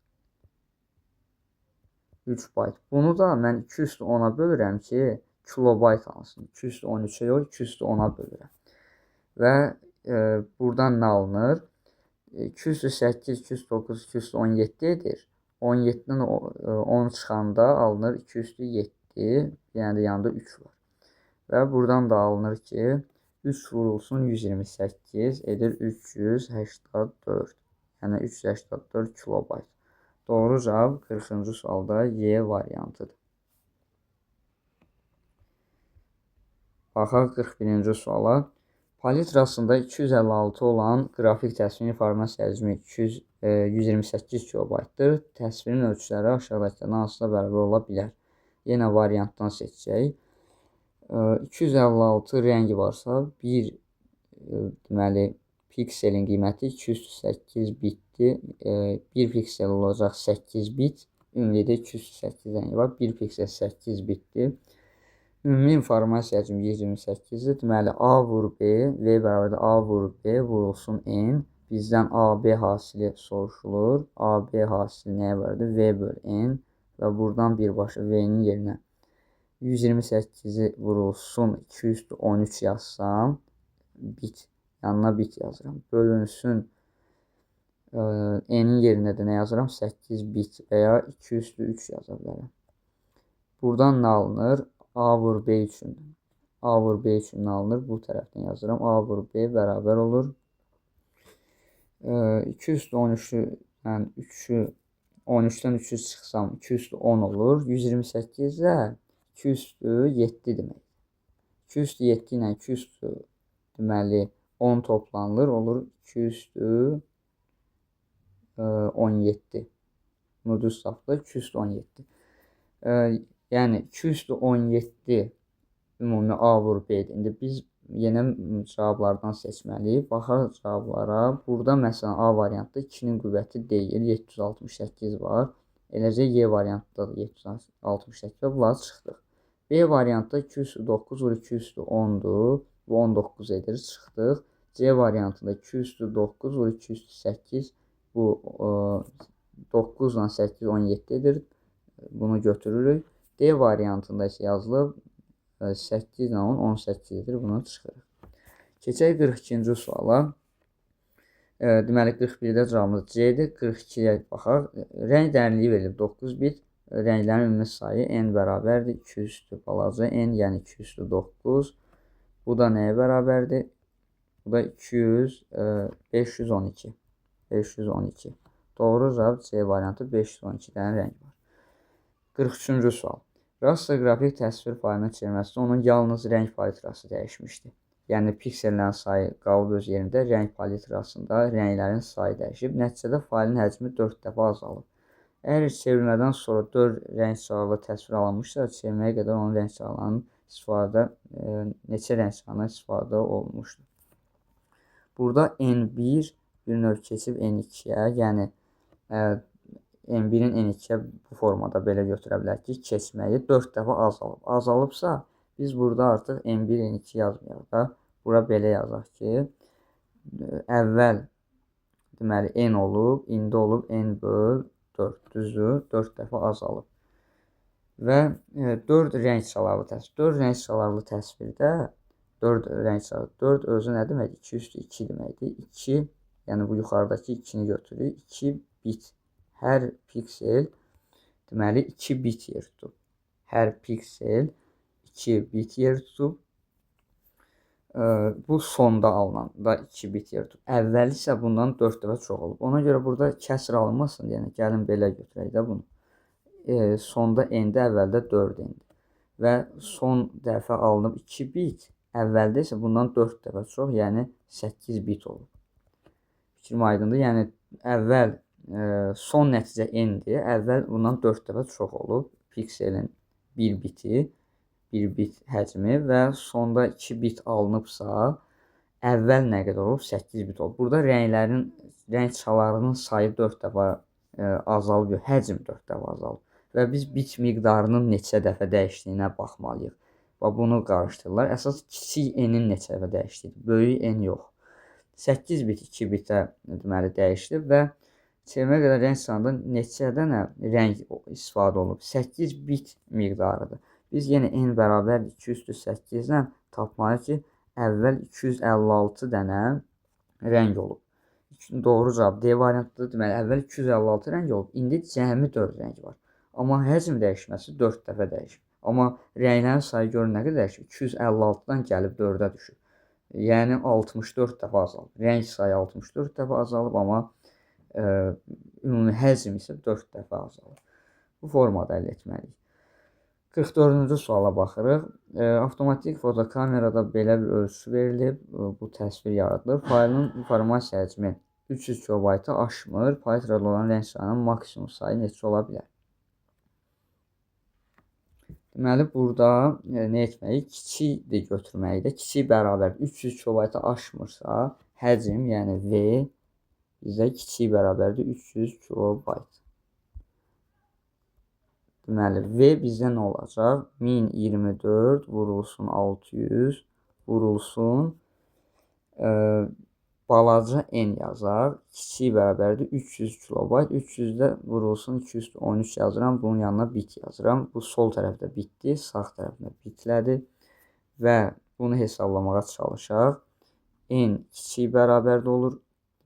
3 bayt. Bunu da mən 2 üstü 10-a bölürəm ki, kilobayt alınsın. 2 üstü 13-ə yox, 2 üstü 10-a bölürəm. Və buradan nə alınır? 2 üstü 8, 2 üstü 9, 2 üstü 17 edir. 17-dən 10 çıxanda alınır 2 üstü 7. Yəni yanında 3 var. Və buradan da alınır ki, 3 vurulsun 128 edir 384. Yəni 384 kilobayt. Doğru cavab 40-cı sualda Y variantıdır. Baxaq 41-ci suala. Palitrasında 256 olan qrafik təsvirin informasiya həcmi 128 kilobaytdır. Təsvirin ölçüləri aşağıdakılardan hansına bərabər ola bilər? Yenə variantdan seçəcək. 256 rəngi varsa, bir deməli, pikselin qiyməti 208 bitdir. 1 piksel olacaq 8 bit. Ümumilikdə 208 rəngi var. 1 piksel 8 bitdir. Ümumi informasiya həcmi 128-dir. Deməli, A vur B, V bərabərdir A vur B vurulsun N. Bizdən AB hasili soruşulur. AB hasili nəyə bərabərdir? V böl N. Və buradan birbaşa V-nin yerinə 128-i vurulsun 213 yazsam, bit, yanına bit yazıram. Bölünsün N-in yerinə də nə yazıram? 8 bit və ya 2 üstü 3 yaza bilərəm. Buradan nə alınır? A vur B üçün. A vur B üçün nə alınır? Bu tərəfdən yazıram. A vur B bərabər olur. 2 üstü 13-ü, yəni 3-ü 13-dən 3-ü çıxsam 2 üstü 10 olur. 128 də 2 üstü 7 demək. 2 üstü 7 ilə 2 üstü deməli 10 toplanılır. Olur 2 üstü 17. Bunu düz tapdıq. 2 üstü 17. Yəni 2 üstü 17 ümumi A vur B-dir. İndi biz yenə cavablardan seçməliyik. Baxaq cavablara. Burada məsələn A variantda 2-nin qüvvəti deyil. 768 var. Eləcə Y variantında da 768 və bunları çıxdıq. B variantda 2 üstü 9 vur 2 üstü 10-dur. Bu 19 edir, çıxdıq. C variantında 2 üstü 9 vur 2 üstü 8. Bu 9 ilə 8 17 edir. Bunu götürürük. D variantında isə yazılıb 8 ilə 10 18 edir. Bunu çıxırıq. Keçək 42-ci suala. Deməli 41-də cavabımız C-dir. 42-yə baxaq. Rəng dərinliyi verilib 9 bit. Rənglərin ümumi sayı n bərabərdir 2 üstü balaca n, yəni 2 üstü 9. Bu da nəyə bərabərdir? Bu da 200, 512. 512. Doğru cavab C variantı 512 dənə rəng var. 43-cü sual. Raster qrafik təsvir faylının çevirməsində onun yalnız rəng palitrası dəyişmişdi. Yəni piksellərin sayı qalıb öz yerində, rəng palitrasında rənglərin sayı dəyişib. Nəticədə faylın həcmi 4 dəfə azalıb. Əgər çevirmədən sonra 4 rəng çalarlı təsvir alınmışsa, çevirməyə qədər onun rəng çalarlarının istifadə, neçə rəng çalarından istifadə olunmuşdur. Burada N1 bir növ keçib N2-yə, yəni N1-in N2-yə bu formada belə götürə bilərik ki, keçməyi 4 dəfə azalıb. Azalıbsa, biz burada artıq N1, N2 yazmayaq da. Bura belə yazaq ki, əvvəl deməli N olub, indi olub N böl 4, düzdür? 4 dəfə azalıb. Və 4 rəng çalarlı təsvir. 4 rəng çalarlı təsvirdə 4 rəng çalarlı. 4 özü nə deməkdir? 2 üstü 2 deməkdir. 2, yəni bu yuxarıdakı 2-ni götürürük. 2 bit. Hər piksel deməli 2 bit yer tutub. Hər piksel 2 bit yer tutub. Bu sonda alınan da 2 bit yer tutub. Əvvəli isə bundan 4 dəfə çox olub. Ona görə burada kəsr alınmasın, yəni gəlin belə götürək də bunu. Sonda n-də, əvvəldə 4 n-dir. Və son dəfə alınıb 2 bit, əvvəldə isə bundan 4 dəfə çox, yəni 8 bit olub. Fikrim aydındır. Yəni əvvəl son nəticə n-dir, əvvəl bundan 4 dəfə çox olub pikselin 1 biti. 1 bit həcmi və sonda 2 bit alınıbsa, əvvəl nə qədər olub? 8 bit olub. Burada rənglərin, rəng çalarının sayı 4 dəfə azalıb, həcm 4 dəfə azalıb. Və biz bit miqdarının neçə dəfə dəyişdiyinə baxmalıyıq. Və bunu qarışdırırlar. Əsas kiçik n-in neçə dəfə dəyişdiyidir, böyük n yox. 8 bit 2 bitə deməli dəyişdi və çevirməyə qədər rəng sayında neçə dənə rəng istifadə olunub? 8 bit miqdarıdır. Biz yenə n bərabərdir 2 üstü 8 ilə tapmalıyıq ki, əvvəl 256 dənə rəng olub. Doğru cavab D variantıdır. Deməli, əvvəl 256 rəng olub, indi cəmi 4 rəng var. Amma həcm dəyişməsi 4 dəfə dəyişib. Amma rənglərin sayı görün nə qədər dəyişib? 256-dan gəlib 4-ə düşüb. Yəni 64 dəfə azalıb. Rəng sayı 64 dəfə azalıb, amma ümumi həcm isə 4 dəfə azalıb. Bu formada əldə etməliyik. 44-cü suala baxırıq. Avtomatik fotokamerada belə bir ölçü verilib. Bu təsvir yaradılır. Faylın informasiya həcmi 300 kilobaytı aşmır. Palitrada olan rəng sayının maksimum sayı neçə ola bilər? Deməli, burada nə etməliyik? Kiçikdir götürməliyik də. Kiçik bərabər 300 kilobaytı aşmırsa, həcm, yəni V bizdə kiçik bərabərdir 300 kilobayt. Deməli, V bizdə nə olacaq? 1024 vurulsun 600 vurulsun balaca n yazaq. Kiçik bərabərdir 300 kilobayt. 300-də vurulsun 213 yazıram. Bunun yanına bit yazıram. Bu sol tərəfdə bitdi, sağ tərəfdə bitlədi. Və bunu hesablamağa çalışaq. N kiçik bərabərdə olur.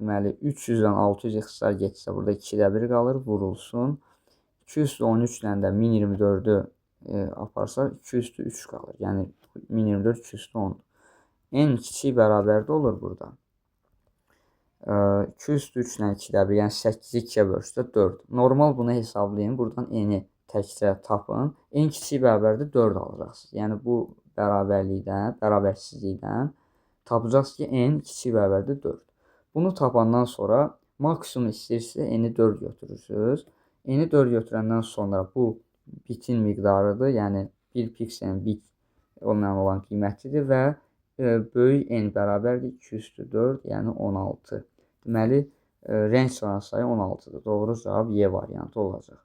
Deməli, 300-dən 600 ixtisar getsə, burada 2-də 1 qalır, vurulsun. 213 ilə də 1024-ü aparsaq, 203 qalır. Yəni, 1024 210-dur. N kiçik bərabərdə olur burada. 203 ilə 2-də 1, yəni 8-i 2-yə bölsə 4. Normal bunu hesablayın. Buradan N-i təkcə tapın. N kiçik bərabərdə 4 alacaqsınız. Yəni, bu bərabərlikdən, bərabərsizlikdən tapacaqsınız ki, N kiçik bərabərdə 4. Bunu tapandan sonra maksimum istəyirsə N-i 4 götürürsünüz. N-i 4 götürəndən sonra bu bitin miqdarıdır. Yəni 1 pikselin bit ondan olan qiymətidir və böyük N bərabərdir 2 üstü 4, yəni 16. Deməli, rəng sayı 16-dır. Doğru cavab Y variantı olacaq.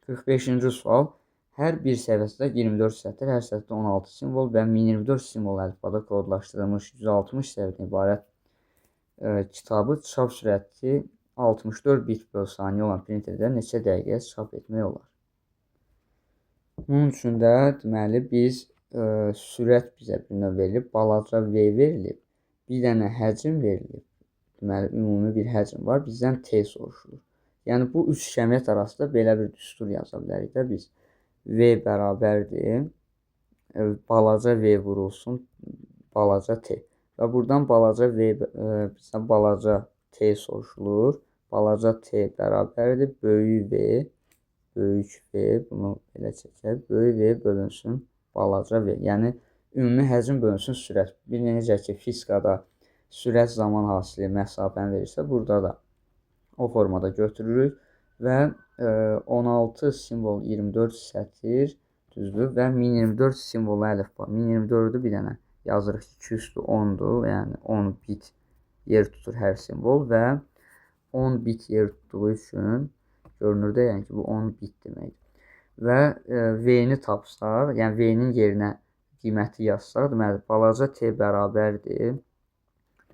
45-ci sual. Hər bir səhifəsində 24 sətir, hər sətirdə 16 simvol və 1024 simvol əlifbada kodlaşdırılmış 160 səhifədən ibarət kitabı çap sürəti 64 bit böl saniyə olan printerdə neçə dəqiqəyə çap etmək olar? Bunun üçün də deməli biz sürət bizə bir növ verilib, balaca V verilib, bir dənə həcm verilib. Deməli ümumi bir həcm var, bizdən T soruşulur. Yəni bu üç kəmiyyət arasında belə bir düstur yaza bilərik də biz. V bərabərdir, balaca V vurulsun, balaca T. Və buradan balaca V, bizdən balaca T soruşulur. Balaca T bərabərdir, böyük V, böyük V, bunu belə çəkək, böyük V bölünsün, balaca V. Yəni, ümumi həcm bölünsün sürət. Bir necə ki, fizikada sürət zaman hasili məsafəni verirsə, burada da o formada götürürük və 16 simvol 24 sətir, düzdür, və 1024 simvolu əlifba. 1024-ü bir dənə yazırıq ki, 2 üstü 10-dur, yəni 10 bit yer tutur hər simvol və 10 bit yer tutduğu üçün görünür də, yəni ki, bu 10 bit deməkdir. Və V-ni tapsaq, yəni V-nin yerinə qiyməti yazsaq, deməli, balaca T bərabərdir.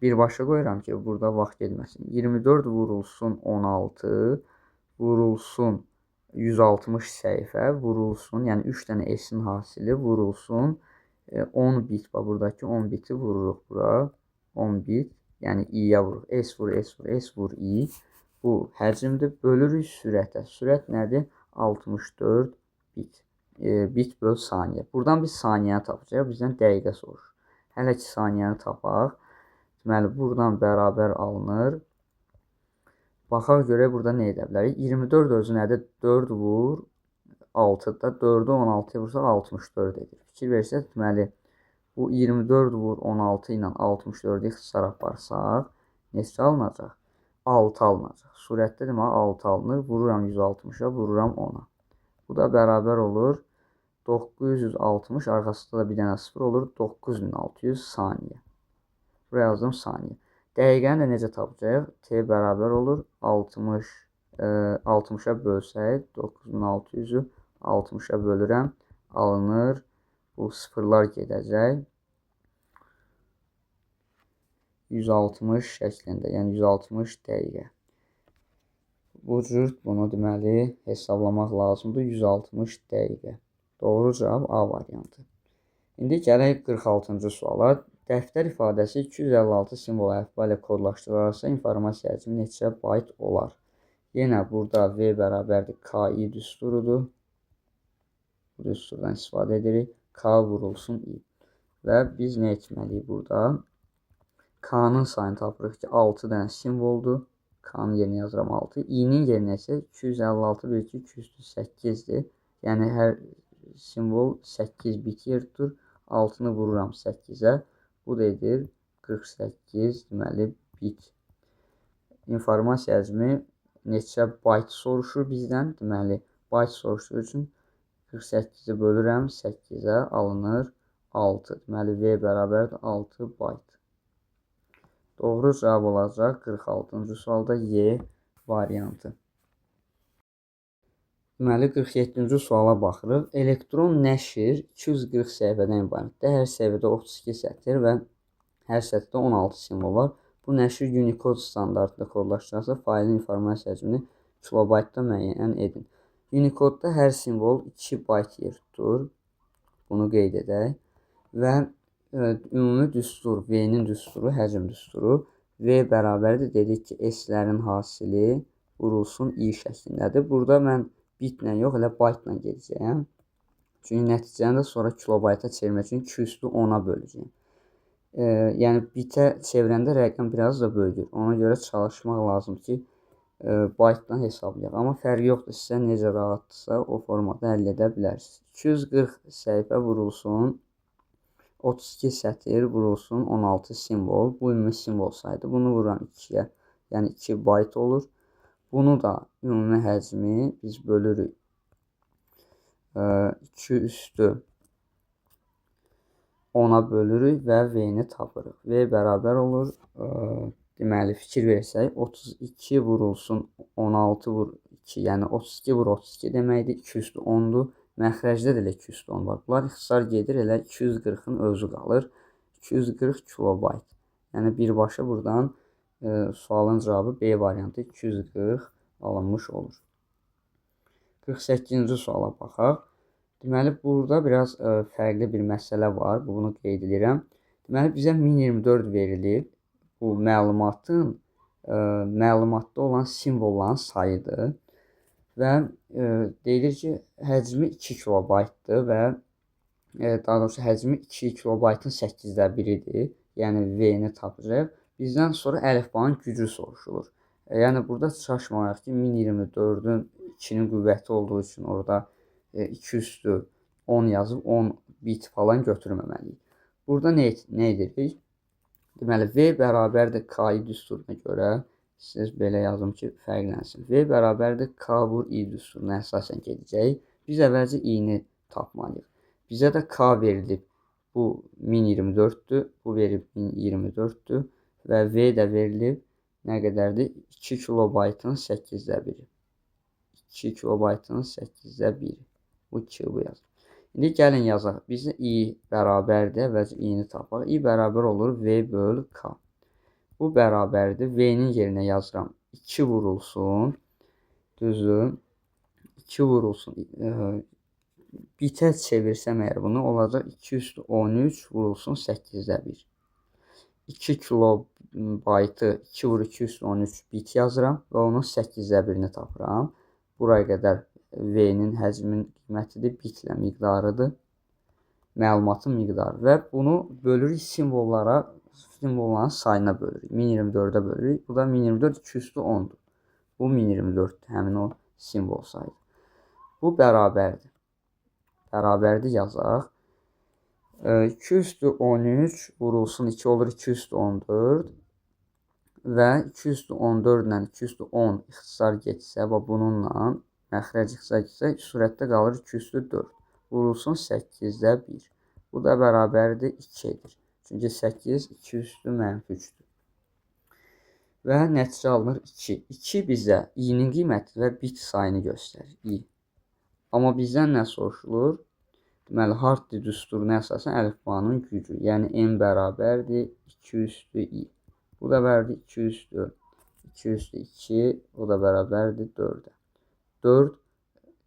Birbaşa qoyuram ki, burada vaxt getməsin. 24 vurulsun 16, vurulsun 160 səhifə, vurulsun, yəni 3 dənə S-in hasili vurulsun 10 bit, bax, buradakı 10 biti vururuq bura, 10 bit, yəni i-yə vururuq, S vur, S vur, S vur, i, bu həcmdir, bölürük sürətə, sürət nədir? 64 bit, bit böl saniyə. Buradan biz saniyəni tapacaq, bizdən dəqiqə soruşur. Hələ ki saniyəni tapaq, deməli, buradan bərabər alınır. Baxaq görək burada nə edə bilərik. 24 özü nədir? 4 vur 6-da. 4-ü 16-ya vursaq 64 edir. Fikir versək, deməli, bu 24 vur 16 ilə 64-ü ixtisar aparsaq, neçə alınacaq? 6 alınacaq. Surətdə deməli 6 alınır. Vururam 160-a, vururam 10-a. Bu da bərabər olur. 960, arxasında da bir dənə 0 olur. 9600 saniyə. Buraya yazdım saniyə. Dəqiqəni də necə tapacağıq? T bərabər olur. 60-a bölsək, 9600-ü 60-a bölürəm. Alınır. Bu sıfırlar gedəcək. 160 şəklində, yəni 160 dəqiqə. Bu cür bunu deməli hesablamaq lazımdır. 160 dəqiqə. Doğru cavab A variantı. İndi gələk 46-cı suala. Dəftər ifadəsi 256 simvol əlifba ilə kodlaşdırılarsa, informasiya həcmi neçə bayt olar? Yenə burada V bərabərdir KI düsturudur. Bu düsturdan istifadə edirik. K vurulsun I. Və biz nə etməliyik burada? K-nın sayını tapırıq ki, 6 dənə simvoldur. K-nın yerinə yazıram 6. I-nin yerinə isə 256 1, 2, 2 üstü 8-dir. Yəni, hər simvol 8 bit yer tutur. 6-nı vururam 8-ə. Bu da edir 48, deməli, bit. İnformasiya həcmi neçə bayt soruşur bizdən. Deməli, bayt soruşduğu üçün 48-i bölürəm, 8-ə alınır 6. Deməli, V bərabərdir 6 bayt. Doğru cavab olacaq 46-cı sualda Y variantı. Deməli, 47-ci suala baxırıq. Elektron nəşr 240 səhifədən ibarətdir. Hər səhifədə 32 sətir və hər sətirdə 16 simvol var. Bu nəşr Unicode standartında kodlaşdırılsa, faylin informasiya həcmini kilobaytda müəyyən edin. Unicode-da hər simvol 2 bayt yer tutur. Bunu qeyd edək. Və ümumi düstur, V-nin düsturu, həcm düsturu. V bərabərdir. Dedik ki, S-lərin hasili vurulsun I şəklindədir. Burada mən bitlə yox, elə baytla gedəcəyəm. Çünki nəticəni də sonra kilobayta çevirmək üçün 2 üstü 10-a böləcəyəm. Yəni, bitə çevirəndə rəqəm biraz da böyüdür. Ona görə çalışmaq lazım ki, baytla hesablayaq. Amma fərqi yoxdur, sizə necə rahatdırsa o formada həll edə bilərsiniz. 240 səhifə vurulsun, 32 sətir vurulsun, 16 simvol. Bu ümumi simvol sayıdır. Bunu vururam 2-yə, yəni 2 bayt olur. Bunu da ümumi həcmi biz bölürük 2 üstü 10-a bölürük və V-ni tapırıq. V bərabər olur. Deməli, fikir versək, 32 vurulsun 16 vur 2, yəni 32 vur 32 deməkdir, 2 üstü 10-dur. Məxrəcdə də elə 2 üstü 10 var. Bunlar ixtisar gedir, elə 240-ın özü qalır. 240 kilobayt. Yəni birbaşa buradan sualın cavabı B variantı 240 alınmış olur. 48-ci suala baxaq. Deməli, burada biraz fərqli bir məsələ var. Bunu qeyd edirəm. Deməli, bizə 1024 verilib. Bu məlumatın məlumatda olan simvolların sayıdır. Və deyilir ki, həcmi 2 kilobaytdır və daha doğrusu həcmi 2 kilobaytın 8-də biridir. Yəni V-ni tapacaq. Bizdən sonra əlifbanın gücü soruşulur. Yəni burada çaşmayaq ki, 1024-ün 2-nin qüvvəti olduğu üçün orada 2 üstü 10 yazıb 10 bit falan götürməməliyik. Burada nə edirik? Deməli, V bərabərdir K-i düsturuna görə, siz belə yazım ki, fərqlənsin. V bərabərdir K vur I düsturuna əsasən gedəcək. Biz əvvəlcə I-ni tapmalıyıq. Bizə də K verilib. Bu 1024-dür. Bu verib 1024-dür. Və V də verilib. Nə qədərdir? 2 kilobaytın 8-də biri. 2 kilobaytın 8-də biri. Bu 2 bu yazır. İndi gəlin yazaq. Bizə I bərabərdir. Əvvəlcə I-ni tapaq. I bərabər olur V böl K. Bu bərabərdir. V-nin yerinə yazıram. 2 vurulsun. Düzdür. 2 vurulsun. Bitə çevirsəm əgər bunu olacaq 2 üstü 13 vurulsun 8-də 1. 2 kilobaytı 2 vur 2 üstü 13 bit yazıram və onun 8-də 1-ni tapıram. Buraya qədər V-nin həcmin qiymətidir, bitlə miqdarıdır. Məlumatın miqdarı və bunu bölürük simvollara, simvolların sayına bölürük. 1024-ə bölürük. Bu da 1024 2 üstü 10-dur. Bu 1024-dür, həmin o simvol sayıdır. Bu bərabərdir. Bərabərdir yazaq. 2 üstü 13 vurulsun 2 olur 2 üstü 14 və 2 üstü 14 ilə 2 üstü 10 ixtisar getsə və bununla məxrəc ixtisar getsə surətdə qalır 2 üstü 4 vurulsun 8-də 1. Bu da bərabərdir 2 edir. Çünki 8 2 üstü mənfi 3-dür. Və nəticə alınır 2. 2 bizə i-nin qiyməti və bit sayını göstərir. I. Amma bizdən nə soruşulur? Deməli, Hartli düsturuna əsasən əlifbanın gücü. Yəni, n bərabərdir 2 üstü i. Bu da bərabərdir 2 üstü 2 üstü 2. O da bərabərdir 4-ə. 4,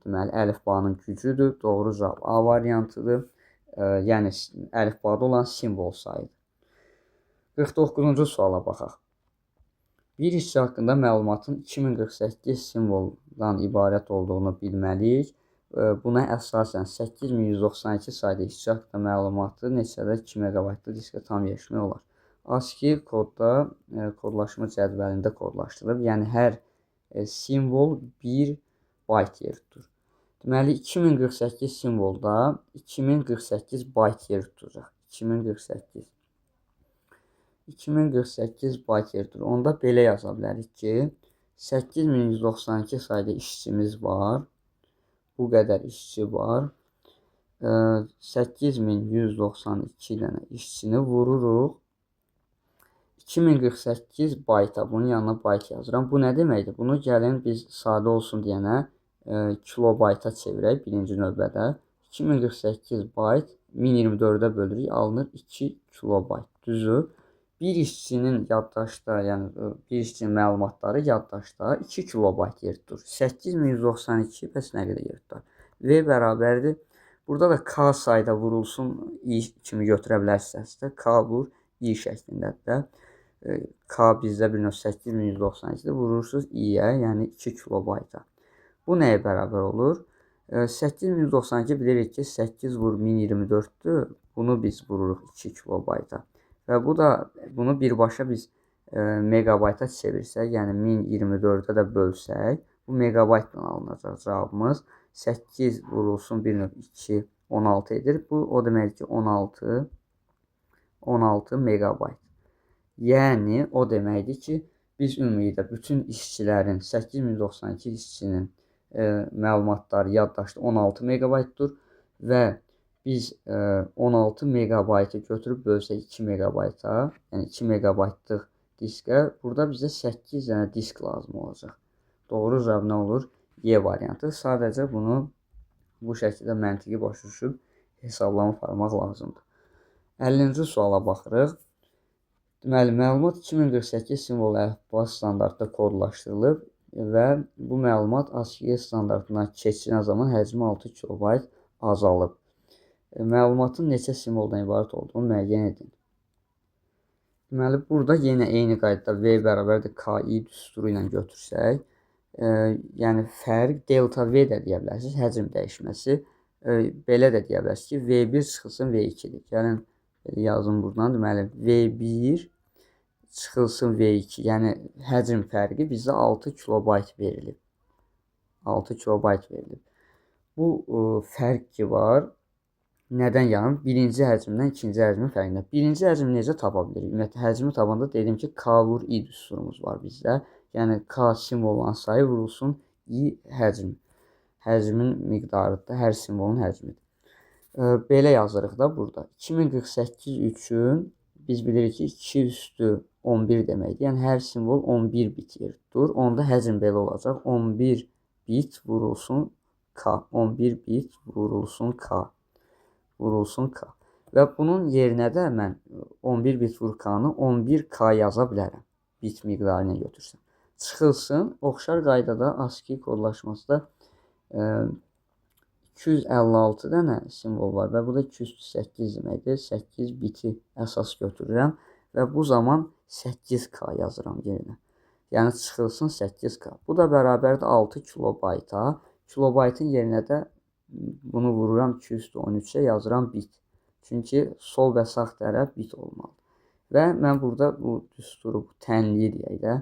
deməli, əlifbanın gücüdür. Doğru cavab A variantıdır. Yəni, əlifbada olan simvol sayıdır. 49-cu suala baxaq. Bir işçi haqqında məlumatın 2048 simvoldan ibarət olduğunu bilməliyik. Buna əsasən 8192 sayda işçi haqqında məlumatı neçədə 2 meqabaytlı diskə tam yerləşmək olar. ASCII kodda, kodlaşma cədvəlində kodlaşdırılıb. Yəni, hər simvol 1 bayt yer tutur. Deməli, 2048 simvolda 2048 bayt yer tutacaq. 2048. 2048 bayt yer tutur. Onda belə yaza bilərik ki, 8192 sayda işçimiz var. Bu qədər işçi var. 8192 dənə işçini vururuq. 2048 bayta, bunun yanına bayt yazıram. Bu nə deməkdir? Bunu gəlin biz sadə olsun deyənə kilobayta çevirək birinci növbədə. 2048 bayt 1024-ə bölürük, alınır 2 kilobayt. Düzdür? Bir işçinin yaddaşda, yəni bir işçinin məlumatları yaddaşda 2 kilobayt yer tutur. 8192 bəs nə qədər yer tutar? V bərabərdir. Burada da K sayda vurulsun I kimi götürə bilərsiniz də. K vur I şəklindədir də. K bizdə bir növ 8192-dir. Vurursunuz I-yə, yəni 2 kilobayta. Bu nəyə bərabər olur? 8192 bilirik ki, 8 vur 1024-dür. Bunu biz vururuq 2 kilobayta. Və bu da bunu birbaşa biz meqabayta çevirsək, yəni 1024-ə də bölsək, bu meqabaytla alınacaq cavabımız. 8 vurulsun 1 növ 2, 16 edir. Bu o deməkdir ki, 16 meqabayt. Yəni o deməkdir ki, biz ümumilikdə bütün işçilərin 8092 işçinin məlumatları yaddaşda 16 meqabaytdır və biz 16 meqabaytı götürüb bölsək 2 meqabayta, yəni 2 meqabaytlıq diskə, burada bizə 8 dənə disk lazım olacaq. Doğru cavab nə olur? Y variantı. Sadəcə bunu bu şəkildə məntiqi başa düşüb hesablama aparmaq lazımdır. 50-ci suala baxırıq. Deməli, məlumat 2048 simvol əlifba standartda kodlaşdırılıb və bu məlumat ASCII standartına keçirilən zaman həcmi 6 kilobayt azalıb. Məlumatın neçə simvoldan ibarət olduğunu müəyyən edin. Deməli, burada yenə eyni qaydada V bərabərdir KI düsturu ilə götürsək, yəni fərq delta V də deyə bilərsiniz, həcm dəyişməsi. Belə də deyə bilərsiniz ki, V1 çıxılsın V2-dir. Gəlin, belə yazım buradan. Deməli, V1 çıxılsın V2, yəni həcm fərqi bizdə 6 kilobayt verilib. 6 kilobayt verilib. Bu fərq ki var, nədən yaranır? Birinci həcmdən ikinci həcmin fərqindən. Birinci həcmi necə tapa bilirik? Ümumiyyətlə, həcmi tapanda dedim ki, K vur I düsturumuz var bizdə. Yəni, K simvolların sayı vurulsun I həcm. Həcmin miqdarıdır, hər simvolun həcmidir. Belə yazırıq da burada. 2048 üçün biz bilirik ki, 2 üstü 11 deməkdir. Yəni, hər simvol 11 bit yer tutur. Onda həcm belə olacaq. 11 bit vurulsun K. 11 bit vurulsun K. Vurulsun K. Və bunun yerinə də mən 11 bit vur K-nı 11K yaza bilərəm. Bit miqdarı ilə götürsəm. Çıxılsın. Oxşar qaydada ASCII kodlaşmasında 256 dənə simvol var və bu da 208 deməkdir. 8 biti əsas götürürəm və bu zaman 8K yazıram yerinə. Yəni çıxılsın 8K. Bu da bərabərdir 6 kilobayta. Kilobaytın yerinə də bunu vururam 213-ə, yazıram bit. Çünki sol və sağ tərəf bit olmalıdır. Və mən burada bu düsturu, bu tənliyi deyək də,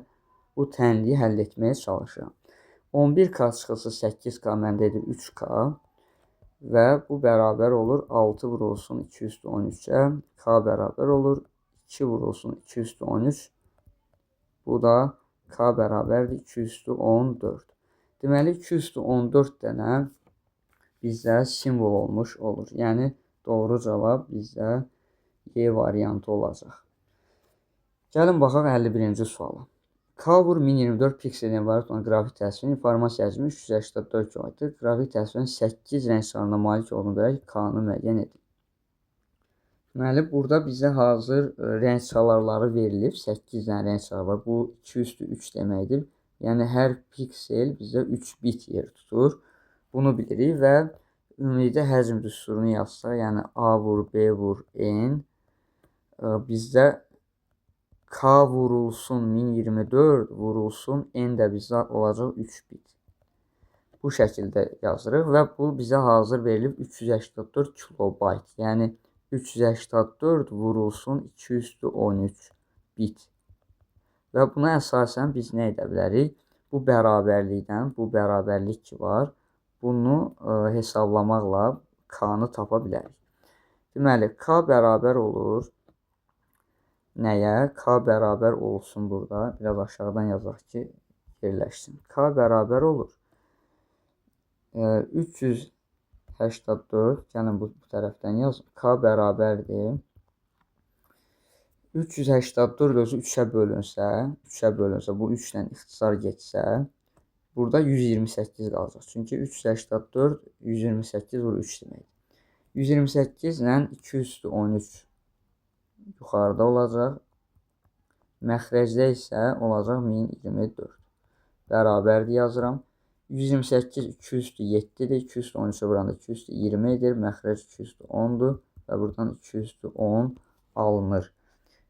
bu tənliyi həll etməyə çalışıram. 11K çıxılsın 8K məndə edir 3K və bu bərabər olur 6 vurulsun 213-ə, K bərabər olur 2 vurulsun 213, bu da K bərabərdir 214. Deməli, 214 dənə bizdə simvol olmuş olur. Yəni, doğru cavab bizdə Y variantı olacaq. Gəlin, baxaq 51-ci suala. K vur 1024 pikseldən ibarət olan qrafik təsvirin informasiya həcmi 384 kilobaytdır. Qrafik təsvirin 8 rəng sarına malik olduğunu verək, K-nı müəyyən edin. Deməli, burada bizə hazır rəng çalarları verilib. 8 dənə rəng çaları var. Bu 2 üstü 3 deməkdir. Yəni, hər piksel bizə 3 bit yer tutur. Bunu bilirik və ümumilikdə həcm düsturunu yazsaq, yəni A vur, B vur, N, bizdə K vurulsun 1024 vurulsun, N də bizdə olacaq 3 bit. Bu şəkildə yazırıq və bu bizə hazır verilib 384 kilobayt. Yəni 384 vurulsun 213 bit. Və buna əsasən biz nə edə bilərik? Bu bərabərlikdən, bu bərabərlik ki var, bunu hesablamaqla K-nı tapa bilərik. Deməli, K bərabər olur nəyə? K bərabər olsun burada. Biraz aşağıdan yazaq ki, yerləşsin. K bərabər olur 384, gəlin bu tərəfdən yazın. K bərabərdir 384 özü 3-ə bölünsə, 3-ə bölünsə, bu 3 ilə ixtisar getsə, burada 128 qalacaq. Çünki 384, 128 vur 3 deməkdir. 128 ilə 213 yuxarıda olacaq. Məxrəcdə isə olacaq 1024. Bərabərdir yazıram. 128 207-dir. 213-ə vuranda 220 edir. Məxrəc 210-dur və buradan 210 alınır.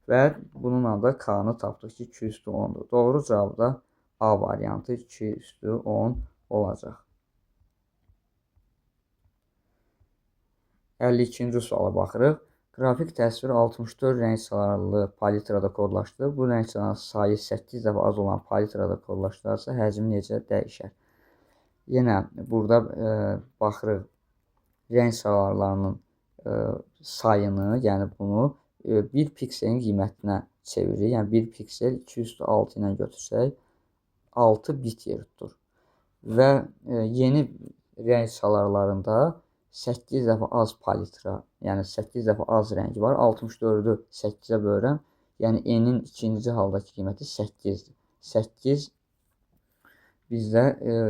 Və bununla da K-nı tapdıq ki, 210-dur. Doğru cavab da A variantı 210 olacaq. 52-ci suala baxırıq. Qrafik təsvir 64 rəng çalarlı palitrada kodlaşdırılır. Bu rəng çalarının sayı 8 dəfə az olan palitrada kodlaşdırılarsa, həcmi necə dəyişər? Yenə burada baxırıq rəng çalarlarının sayını, yəni bunu bir pikselin qiymətinə çeviririk. Yəni 1 piksel 206 ilə götürsək, 6 bit yer tutur. Və yeni rəng çalarlarında 8 dəfə az palitra, yəni 8 dəfə az rəngi var. 64-ü 8-ə bölürəm. Yəni N-in ikinci haldakı qiyməti 8-dir. 8 Bizdə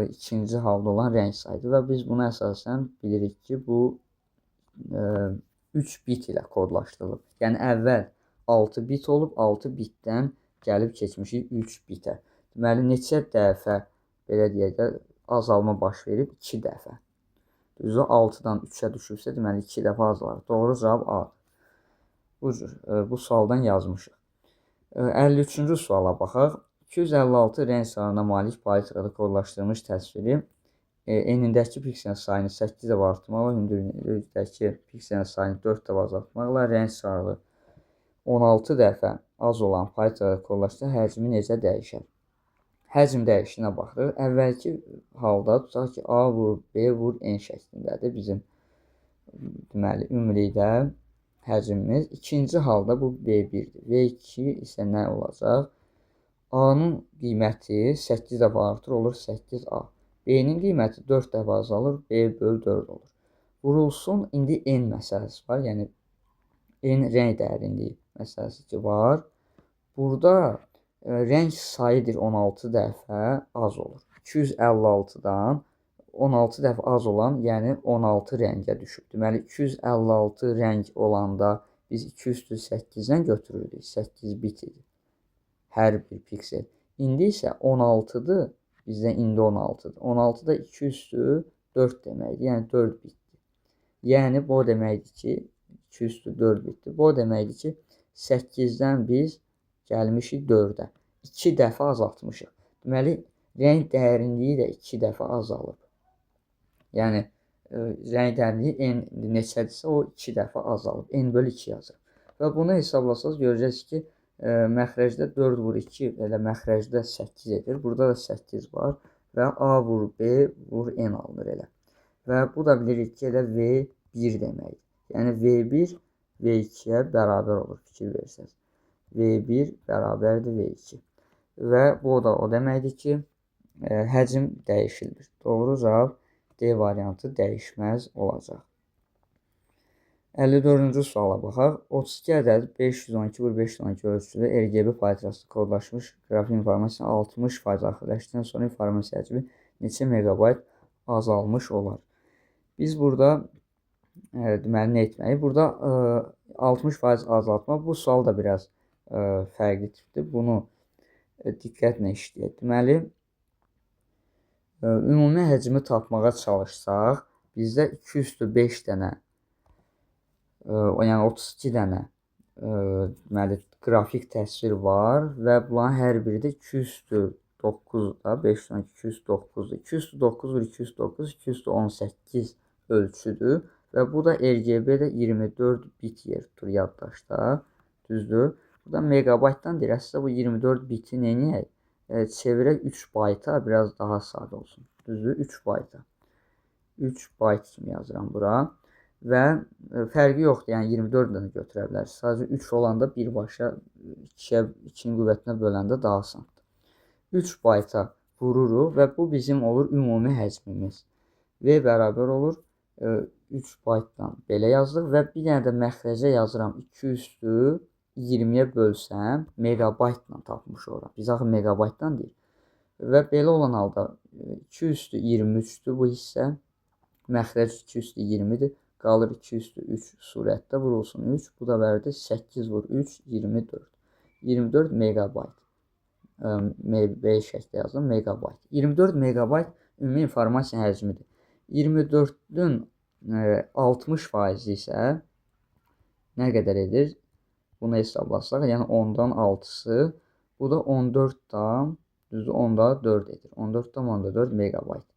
ikinci halda olan rəng sayıdır və biz buna əsasən bilirik ki, bu 3 bit ilə kodlaşdırılıb. Yəni, əvvəl 6 bit olub, 6 bitdən gəlib keçmişik 3 bitə. Deməli, neçə dəfə, belə deyək də, azalma baş verib? 2 dəfə. Düzdür, 6-dan 3-ə düşübsə, deməli, 2 dəfə azalar. Doğru cavab A-dır. Bu cür, bu sualdan yazmışıq. 53-cü suala baxaq. 256 rəng sayına malik palitrada kodlaşdırılmış təsviri enindəki pikselin sayını 8 dəfə artırmaqla, hündürlükdəki pikselin sayını 4 dəfə azaltmaqla rəng sayı 16 dəfə az olan palitrada kodlaşdırılmış həcmi necə dəyişər? Həcm dəyişiyinə baxırıq. Əvvəlki halda tutaq ki, A vur, B vur, N şəklindədir bizim deməli, ümumilikdə həcmimiz. İkinci halda bu V1-dir. V2 isə nə olacaq? A-nın qiyməti 8 dəfə artır, olur 8A. B-nin qiyməti 4 dəfə azalır, B böl 4 olur. Vurulsun, indi N məsələsi var, yəni N rəng dərinliyi məsələsi ki var. Burada rəng sayıdır 16 dəfə az olur. 256-dan 16 dəfə az olan, yəni 16 rəngə düşüb. Deməli, 256 rəng olanda biz 208-dən götürürdük. 8 bit idi hər bir piksel. İndi isə 16-dır. Bizdə indi 16-dır. 16 da 2 üstü 4 deməkdir. Yəni 4 bitdir. Yəni bu o deməkdir ki, 2 üstü 4 bitdir. Bu o deməkdir ki, 8-dən biz gəlmişik 4-ə. 2 dəfə azaltmışıq. Deməli, rəng dərinliyi də 2 dəfə azalıb. Yəni, rəng dərinliyi N neçədirsə, o 2 dəfə azalıb. N bölü 2 yazır. Və bunu hesablasaz görəcəksiniz ki, məxrəcdə 4 vur 2, elə məxrəcdə 8 edir. Burada da 8 var və A vur B vur N alınır elə. Və bu da bilirik ki, elə V1 deməkdir. Yəni V1 V2-yə bərabər olur, fikir versəniz. V1 bərabərdir V2. Və bu da o deməkdir ki, həcm dəyişilir. Doğru cavab D variantı dəyişməz olacaq. 54-cü suala baxaq. 32 ədəd 512 vur 512 ölçülü RGB palitrasında kodlaşmış qrafik informasiya 60% arxivləşdikdən sonra informasiya həcmi neçə meqabayt azalmış olar? Biz burada deməli nə etməliyik? Burada 60% azaltma. Bu sual da biraz fərqli tipdir. Bunu diqqətlə işləyək. Deməli, ümumi həcmi tapmağa çalışsaq, bizdə 2 üstü 5 dənə, yəni 32 dənə deməli, qrafik təsvir var və bunların hər biri də 2 üstü 9-da, 512, 209-dur. 2 üstü 9 vur 209, 2 üstü 18 ölçüdür və bu da RGB-də 24 bit yer tutur yaddaşda, düzdür? Burada meqabaytdan deyir, əslində bu 24 biti neyniyək? Çevirək 3 bayta, biraz daha sadə olsun. Düzdür, 3 bayta. 3 bayt kimi yazıram bura. Və fərqi yoxdur, yəni 24 dənə götürə bilərsiniz. Sadəcə 3 olanda birbaşa 2-nin qüvvətinə böləndə daha asandır. 3 bayta vururuq və bu bizim olur ümumi həcmimiz. V bərabər olur 3 baytdan belə yazdıq və bir dənə də məxrəcə yazıram 2 üstü 20-yə bölsəm meqabaytla tapmış oluram. Biz axı meqabaytdan deyil. Və belə olan halda 2 üstü 23-dür bu hissə. Məxrəc 2 üstü 20-dir. Qalır 2 üstü 3 surətdə vurulsun 3. Bu da verdi 8 vur 3, 24. 24 meqabayt. MB şəkli yazdım, meqabayt. 24 meqabayt ümumi informasiya həcmidir. 24-ün 60% isə nə qədər edir? Bunu hesablasaq, yəni 10-dan 6-sı, bu da 14 tam, düzdür, 10-da 4 edir. 14,4 meqabayt.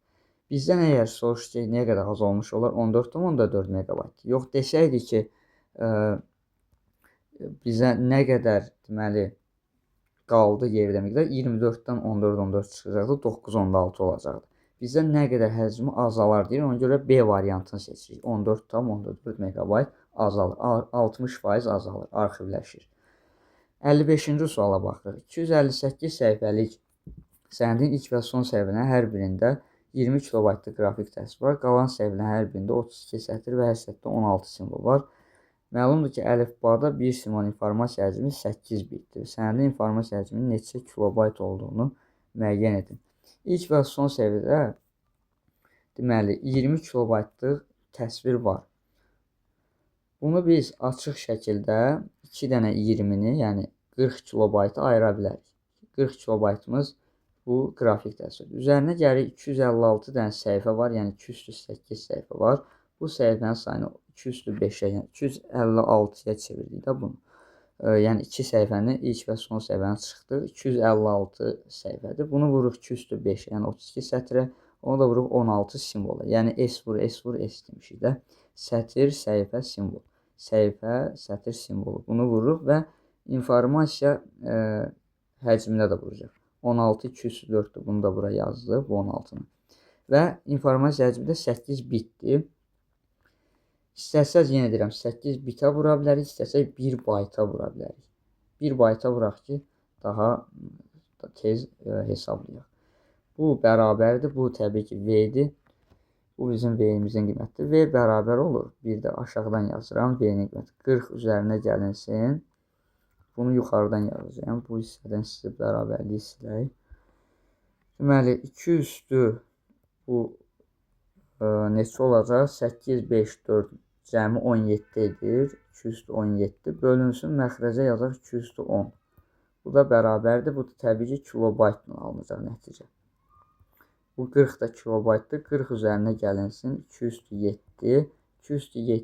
Bizdən əgər soruşsa nə qədər az olmuş olar? 14,4 meqabayt. Yox, desəydi ki, bizə nə qədər, deməli, qaldı yerdə miqdar? 24-dən 14,4 çıxacaqdı, 9,6 olacaqdı. Bizdən nə qədər həcmi azalar deyir, ona görə B variantını seçirik. 14,4 meqabayt azalır, 60% azalır, arxivləşir. 55-ci suala baxırıq. 258 səhifəlik sənədin ilk və son səhifələrin hər birində 20 kilobaytlıq qrafik təsvir var. Qalan səhifələrin hər birində 32 sətr və hər sətrdə 16 simvol var. Məlumdur ki, əlifbada bir simvolun informasiya həcmi 8 bitdir. Sənədin informasiya həcminin neçə kilobayt olduğunu müəyyən edin. İlk və son səhifədə deməli 20 kilobaytlıq təsvir var. Bunu biz açıq şəkildə 2 dənə 20-ni, yəni 40 kilobaytı ayıra bilərik. 40 kilobaytımız bu qrafik təsvirdir. Üzərinə gəlir 256 dənə səhifə var, yəni 208 səhifə var. Bu səhifənin sayını 205-ə, yəni 256-ya çevirdik də bunu. Yəni 2 səhifəni, ilk və son səhifəni çıxdıq. 256 səhifədir. Bunu vururuq 205-ə, yəni 32 sətrə. Onu da vururuq 16 simvola. Yəni S vur, S vur, S demişik də. Sətir, səhifə, simvol. Səhifə, sətir, simvolu. Bunu vururuq və informasiya həcminə də vuracaq. 16, 204-dür. Bunu da bura yazdıq, bu 16-nı. Və informasiya həcmi də 8 bitdir. İstəsəz, yenə deyirəm, 8 bitə vura bilərik, istəsək 1 bayta vura bilərik. 1 bayta vuraq ki, daha tez hesablayaq. Bu bərabərdir, bu təbii ki V-dir. Bu bizim V-imizin qiymətidir. V bərabər olur. Bir də aşağıdan yazıram, V-nin qiyməti 40 üzərinə gəlinsin. Bunu yuxarıdan yazacağam. Bu hissədən sizə bərabərliyi silək. Deməli, 2 üstü bu neçə olacaq? 8, 5, 4 cəmi 17 edir. 2 üstü 17 bölünsün, məxrəcə yazaq 2 üstü 10. Bu da bərabərdir. Bu da təbii ki, kilobaytla alınacaq nəticə. Bu 40 da kilobaytdır. 40 üzərinə gəlinsin. 2 üstü 7. 2 üstü 7,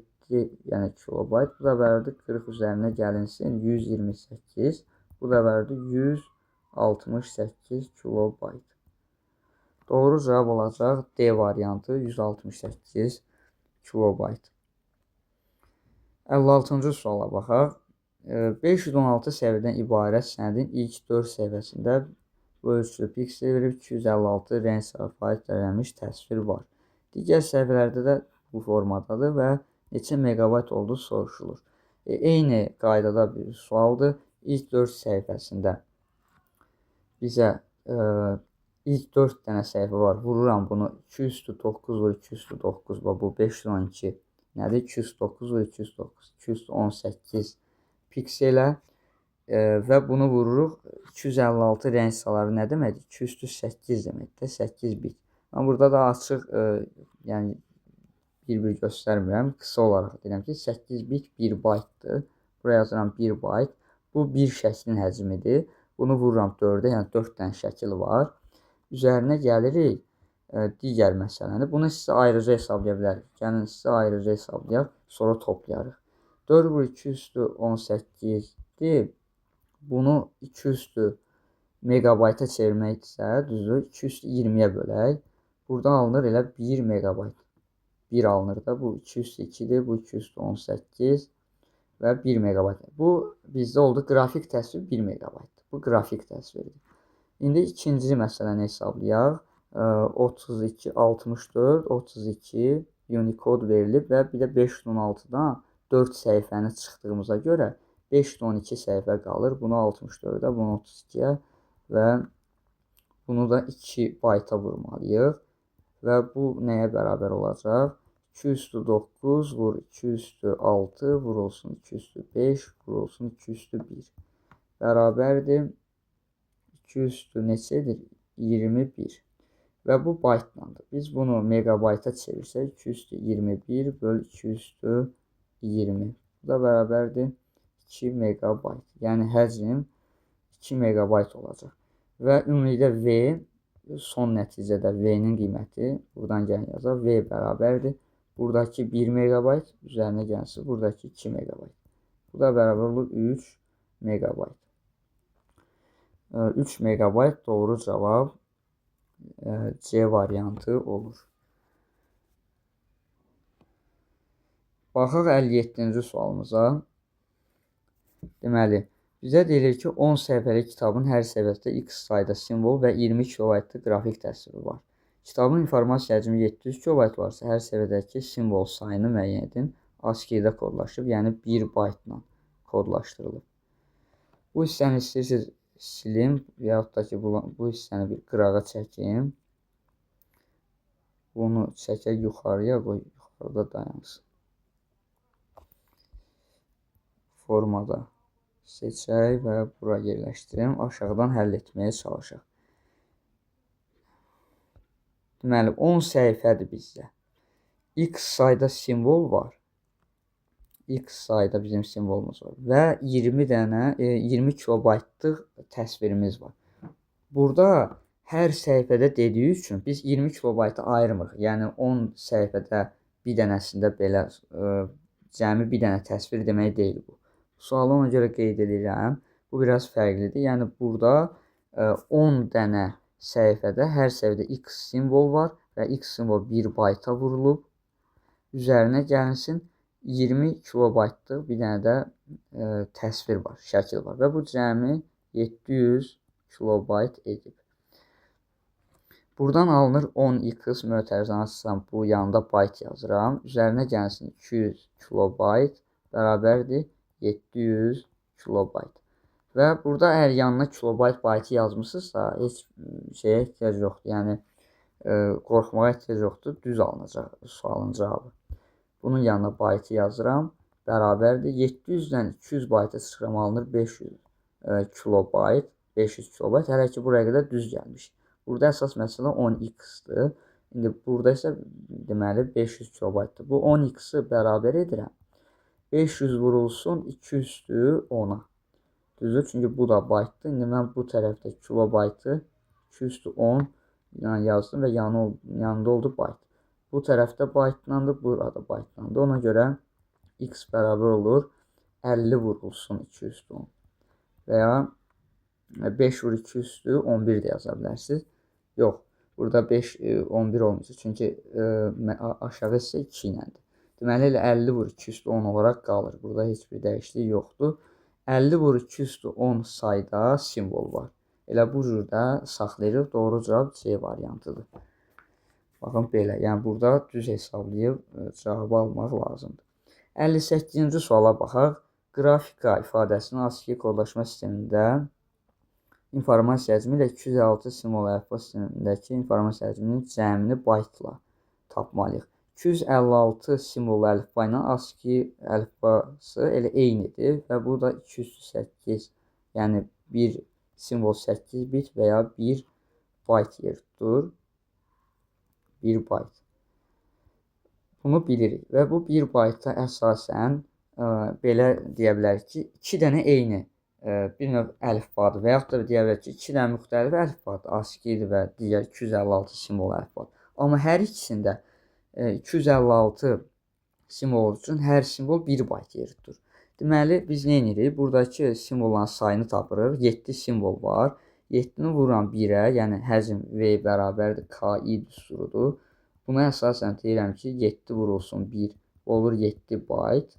yəni kilobayt. Bu da bərabərdir. 40 üzərinə gəlinsin. 128. Bu da bərabərdir. 168 kilobayt. Doğru cavab olacaq D variantı 168 kilobayt. 56-cı suala baxaq. 516 səhifədən ibarət sənədin ilk 4 səhifəsində bu ölçülü piksel verib 256 rəng sayı dərlənmiş təsvir var. Digər səhifələrdə də bu formadadır və neçə meqabayt olduğu soruşulur. Eyni qaydada bir sualdır. İlk 4 səhifəsində bizə ilk 4 dənə səhifə var. Vururam bunu 2 üstü 9 vur 2 üstü 9. Bu 512 nədir? 209 vur 209. 218 pikselə və bunu vururuq 256 rəng saları nə deməkdir? 2 üstü 8 deməkdir. 8 bit. Mən burada da açıq, yəni bir-bir göstərmirəm. Qısa olaraq deyirəm ki, 8 bit 1 baytdır. Buraya yazıram 1 bayt. Bu bir şəklin həcmidir. Bunu vururam 4-ə, yəni 4 dənə şəkil var. Üzərinə gəlirik digər məsələni. Bunu sizə ayrıca hesablaya bilərik. Gəlin sizə ayrıca hesablayaq, sonra toplayarıq. 4 vur 2 üstü 18-dir. Bunu 2 üstü meqabayta çevirməkdirsə, düzdür, 2 üstü 20-yə bölək. Buradan alınır elə 1 meqabayt. 1 alınır da. Bu 2 üstü 2-dir, bu 2 üstü 18 və 1 meqabayt. Bu bizdə oldu qrafik təsvir 1 meqabaytdır. Bu qrafik təsvirdir. İndi ikinci məsələni hesablayaq. 32, 64, 32 Unicode verilib və bir də 516-dan 4 səhifəni çıxdığımıza görə 512 səhifə qalır. Bunu 64-ə, bunu 32-yə və bunu da 2 bayta vurmalıyıq. Və bu nəyə bərabər olacaq? 2 üstü 9 vur 2 üstü 6 vurulsun 2 üstü 5 vurulsun 2 üstü 1. Bərabərdir. 2 üstü neçə edir? 21. Və bu baytlandır. Biz bunu meqabayta çevirsək 2 üstü 21 böl 2 üstü 20. Bu da bərabərdir 2 meqabayt. Yəni həcm 2 meqabayt olacaq. Və ümumilikdə V, son nəticədə V-nin qiyməti, buradan gəlin yazaq, V bərabərdir. Buradakı 1 meqabayt, üzərinə gəlsin, buradakı 2 meqabayt. Bu da bərabər olur 3 meqabayt. 3 meqabayt doğru cavab C variantı olur. Baxaq 57-ci sualımıza. Deməli, bizə deyilir ki, 10 səhifəlik kitabın hər səhifəsində x sayda simvol və 20 kilobaytlıq qrafik təsviri var. Kitabın informasiya həcmi 700 kilobayt varsa, hər səhifədəki simvol sayını müəyyən edin. ASCII-də kodlaşıb, yəni 1 baytla kodlaşdırılıb. Bu hissəni istəyirsiniz silim, yaxud da ki, bu hissəni bir qırağa çəkim. Bunu çəkək yuxarıya qoy, yuxarıda dayansın. Formada seçək və bura yerləşdirim. Aşağıdan həll etməyə çalışaq. Deməli, 10 səhifədir bizdə. X sayda simvol var. X sayda bizim simvolumuz var və 20 dənə, 20 kilobaytlıq təsvirimiz var. Burada hər səhifədə dediyi üçün biz 20 kilobaytı ayırmırıq. Yəni 10 səhifədə bir dənəsində belə cəmi bir dənə təsvir demək deyil bu. Sualı ona görə qeyd edirəm. Bu biraz fərqlidir. Yəni burada 10 dənə səhifədə hər səhifədə X simvol var və X simvol 1 bayta vurulub. Üzərinə gəlinsin 20 kilobaytlıq bir dənə də təsvir var, şəkil var və bu cəmi 700 kilobayt edib. Buradan alınır 10x mötərizəni açsam bu yanında bayt yazıram. Üzərinə gəlsin 200 kilobayt bərabərdir 700 kilobayt. Və burada əgər yanına kilobayt baytı yazmısınızsa heç şeyə ehtiyac yoxdur. Yəni qorxmağa ehtiyac yoxdur. Düz alınacaq sualın cavabı. Bunun yanına baytı yazıram. Bərabərdir. 700-dən 200 bayta çıxıram alınır 500 kilobayt. 500 kilobayt. Hələ ki buraya qədər düz gəlmiş. Burada əsas məsələ 10x-dir. İndi burada isə deməli 500 kilobaytdır. Bu 10x-i bərabər edirəm. 500 vurulsun 2 üstü 10-a. Düzdür? Çünki bu da baytdır. İndi mən bu tərəfdə kilobaytı 2 üstü 10 yazdım və yanında oldu bayt. Bu tərəfdə baytlandı, burada baytlandı. Ona görə x bərabər olur 50 vurulsun 2 üstü 10. Və ya 5 vur 2 üstü 11 də yaza bilərsiniz. Yox, burada 5, 11 olmayacaq. Çünki aşağı hissə 2 iləndir. Deməli, elə 50 vur 2 üstü 10 olaraq qalır. Burada heç bir dəyişiklik yoxdur. 50 vur 2 üstü 10 sayda simvol var. Elə bu cürdə saxlayırıq. Doğru cavab C variantıdır. Baxın belə. Yəni burada düz hesablayıb cavabı almaq lazımdır. 58-ci suala baxaq. Qrafika ifadəsini ASCII kodlaşma sistemində informasiya həcmi ilə 256 simvol əlifba sistemindəki informasiya həcminin cəmini baytla tapmalıyıq. 256 simvol əlifba ilə ASCII əlifbası elə eynidir və bu da 208, yəni bir simvol 8 bit və ya 1 bayt yer tutur. 1 bayt. Bunu bilirik və bu 1 bayta əsasən belə deyə bilərik ki, 2 dənə eyni bir növ əlifbadır və yaxud da deyə bilərik ki, 2 dənə müxtəlif əlifbadır, ASCII-dir və digər 256 simvol əlifbadır. Amma hər ikisində 256 simvol üçün hər simvol 1 bayt yer tutur. Deməli, biz nə edirik? Buradakı simvolların sayını tapırıq. 7 simvol var. 7-ni vururam 1-ə, yəni həcm V bərabərdir KI düsturudur. Buna əsasən deyirəm ki, 7 vurulsun 1 olur 7 bayt.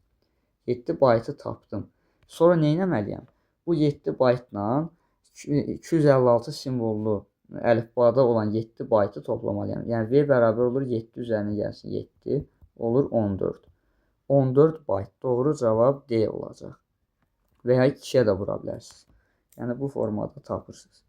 7 baytı tapdım. Sonra nə etməliyəm? Bu 7 baytla 256 simvollu əlifbada olan 7 baytı toplamalıyam. Yəni V bərabər olur 7 üzərinə gəlsin 7 olur 14. 14 bayt. Doğru cavab D olacaq. Və ya 2-yə də vura bilərsiniz. Yəni bu formada tapırsınız.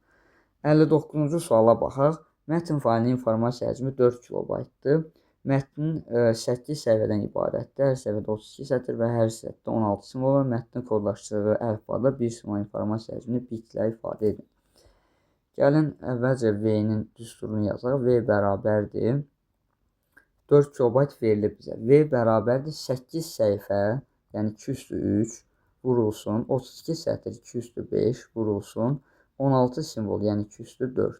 59-cu suala baxaq. Mətn faylinin informasiya həcmi 4 kilobaytdır. Mətn 8 səhifədən ibarətdir. Hər səhifədə 32 sətr və hər sətrdə 16 simvol var. Mətnin kodlaşdığı əlifbada bir simvol informasiya həcmini bitlə ifadə edin. Gəlin əvvəlcə V-nin düsturunu yazaq. V bərabərdir 4 kilobayt verilib bizə. V bərabərdir 8 səhifə, yəni 2 üstü 3 vurulsun. 32 sətr 2 üstü 5 vurulsun. 16 simvol, yəni 2 üstü 4.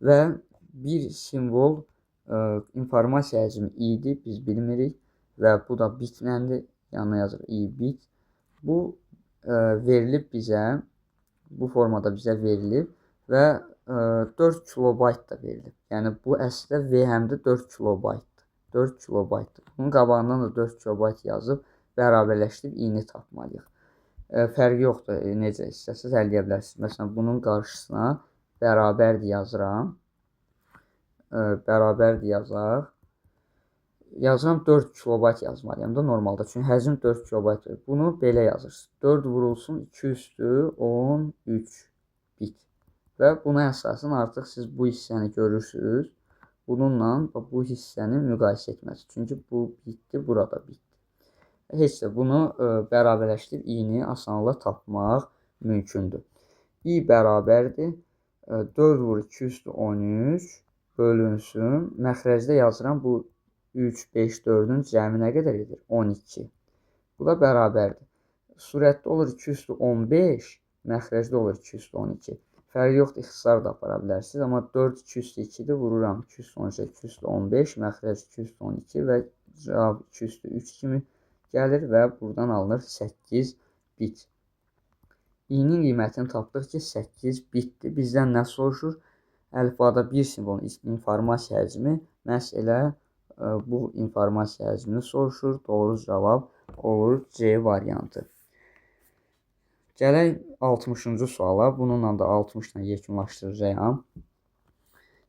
Və bir simvol informasiya həcmi i-dir, biz bilmirik və bu da bitləndir. Yanına yazırıq i bit. Bu verilib bizə, bu formada bizə verilib və 4 kilobayt da verilib. Yəni bu əslində V həm də 4 kilobaytdır. 4 kilobaytdır. Bunun qabağından da 4 kilobayt yazıb bərabərləşdirib i-ni tapmalıyıq. Fərqi yoxdur, necə istəsəz həll edə bilərsiniz. Məsələn, bunun qarşısına bərabərdir yazıram. Bərabərdir yazaq. Yazıram 4 kilobayt yazmalıyam da normalda. Çünki həcm 4 kilobayt verir. Bunu belə yazırsınız. 4 vurulsun 2 üstü 13 bit. Və buna əsasən artıq siz bu hissəni görürsünüz. Bununla bu hissəni müqayisə etməz. Çünki bu bitdi, burada bitdi. Heç də bunu bərabərləşdirib i-ni asanlıqla tapmaq mümkündür. I bərabərdir 4 vur 2 üstü 13 Bölünsün. Məxrəcdə yazıram, bu 3, 5, 4-ün cəmi nə qədər edir? 12. Bu da bərabərdir. Surətdə olur 2 üstü 15, məxrəcdə olur 2 üstü 12. Fərqi yoxdur, ixtisar da apara bilərsiniz. Amma 4 2 üstü 2-dir, vururam 2 üstü 13, 2 üstü 15, məxrəc 2 üstü 12 və cavab 2 üstü 3 kimi gəlir və buradan alınır 8 bit. İ-nin qiymətini tapdıq ki, 8 bitdir. Bizdən nə soruşur? Əlifbada bir simvolun informasiya həcmi məhz elə bu informasiya həcmini soruşur. Doğru cavab olur C variantı. Gələk 60-cı suala. Bununla da 60 ilə yekunlaşdıracağam.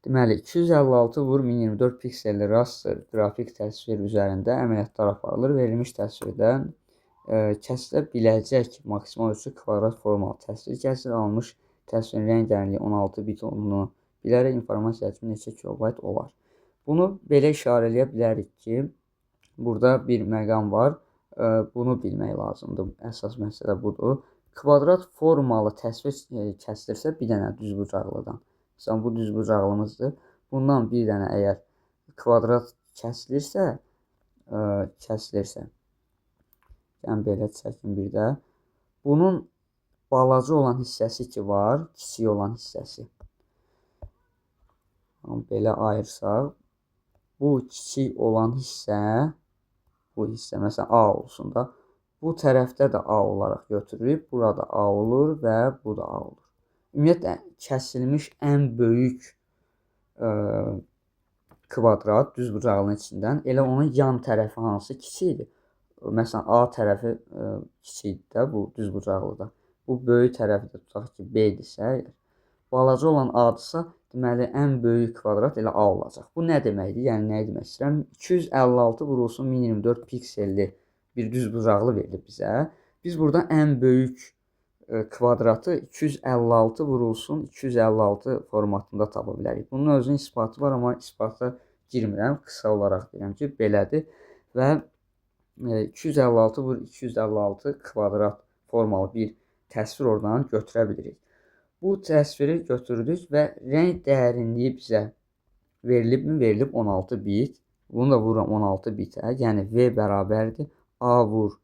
Deməli, 256 vur 1024 pikselli raster qrafik təsvir üzərində əməliyyatlar aparılır. Verilmiş təsvirdən kəsilə biləcək maksimal ölçü kvadrat formalı təsvir kəsilir. Alınmış təsvirin rəng dərinliyi 16 bit olduğunu bilərək informasiya həcmi neçə kilobayt olar? Bunu belə işarə eləyə bilərik ki, burada bir məqam var. Bunu bilmək lazımdır. Əsas məsələ budur. Kvadrat formalı təsvir kəsilirsə bir dənə düzbucaqlıdan. Məsələn, bu düzbucaqlımızdır. Bundan bir dənə əgər kvadrat kəsilirsə, yəni belə çəkim bir də. Bunun balaca olan hissəsi ki var, kiçik olan hissəsi. Belə ayırsaq, bu kiçik olan hissə, bu hissə məsələn A olsun da, bu tərəfdə də A olaraq götürürük. Burada A olur və bu da A olur. Ümumiyyətlə, kəsilmiş ən böyük kvadrat düzbucaqlının içindən elə onun yan tərəfi hansı kiçikdir? Məsələn, A tərəfi kiçikdir də bu düzbucaqlıda. Bu böyük tərəfi də tutaq ki, B-dirsə, balaca olan A-dırsa, deməli, ən böyük kvadrat elə A olacaq. Bu nə deməkdir? Yəni, nə demək istəyirəm? 256 vurulsun 1024 pikselli bir düzbucaqlı verilib bizə. Biz burada ən böyük kvadratı 256 vurulsun 256 formatında tapa bilərik. Bunun özünün isbatı var, amma isbata girmirəm. Qısa olaraq deyirəm ki, belədir. Və 256 vur 256 kvadrat formalı bir təsvir oradan götürə bilirik. Bu təsviri götürdük və rəng dərinliyi bizə verilibmi? Verilib 16 bit. Bunu da vururam 16 bitə. Yəni V bərabərdir. A vur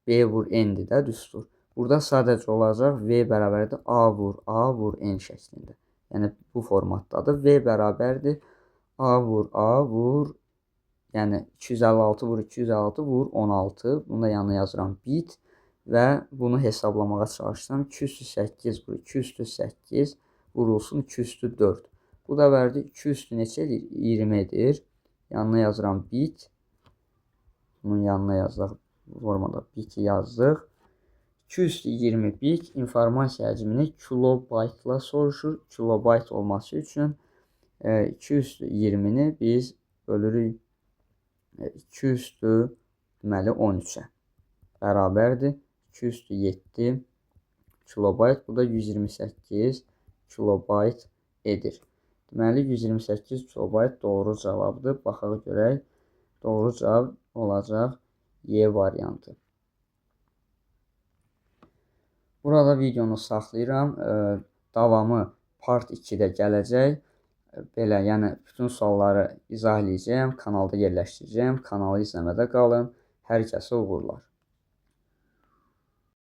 B vur N-dir də, düstur. Burada sadəcə olacaq V bərabərdir A vur N şəklində. Yəni bu formatdadır. V bərabərdir A vur A vur, yəni 256 vur 256 vur 16. Bunu da yanına yazıram bit və bunu hesablamağa çalışsam 208 vur 208 vurulsun 204. Bu da verdi 2 üstü neçə edir? 20 edir. Yanına yazıram bit. Bunun yanına yazdıq. Formada biti yazdıq. 220 bit informasiya həcmini kilobaytla soruşur. Kilobayt olması üçün 220-ni biz bölürük 2 üstü deməli 13-ə bərabərdir. 2 üstü 7 kilobayt. Bu da 128 kilobayt edir. Deməli 128 kilobayt doğru cavabdır. Baxaq görək. Doğru cavab olacaq Y variantı. Burada videonu saxlayıram. Davamı part 2-də gələcək. Belə, yəni bütün sualları izah eləyəcəyəm, kanalda yerləşdirəcəyəm. Kanalı izləmədə qalın. Hər kəsə uğurlar.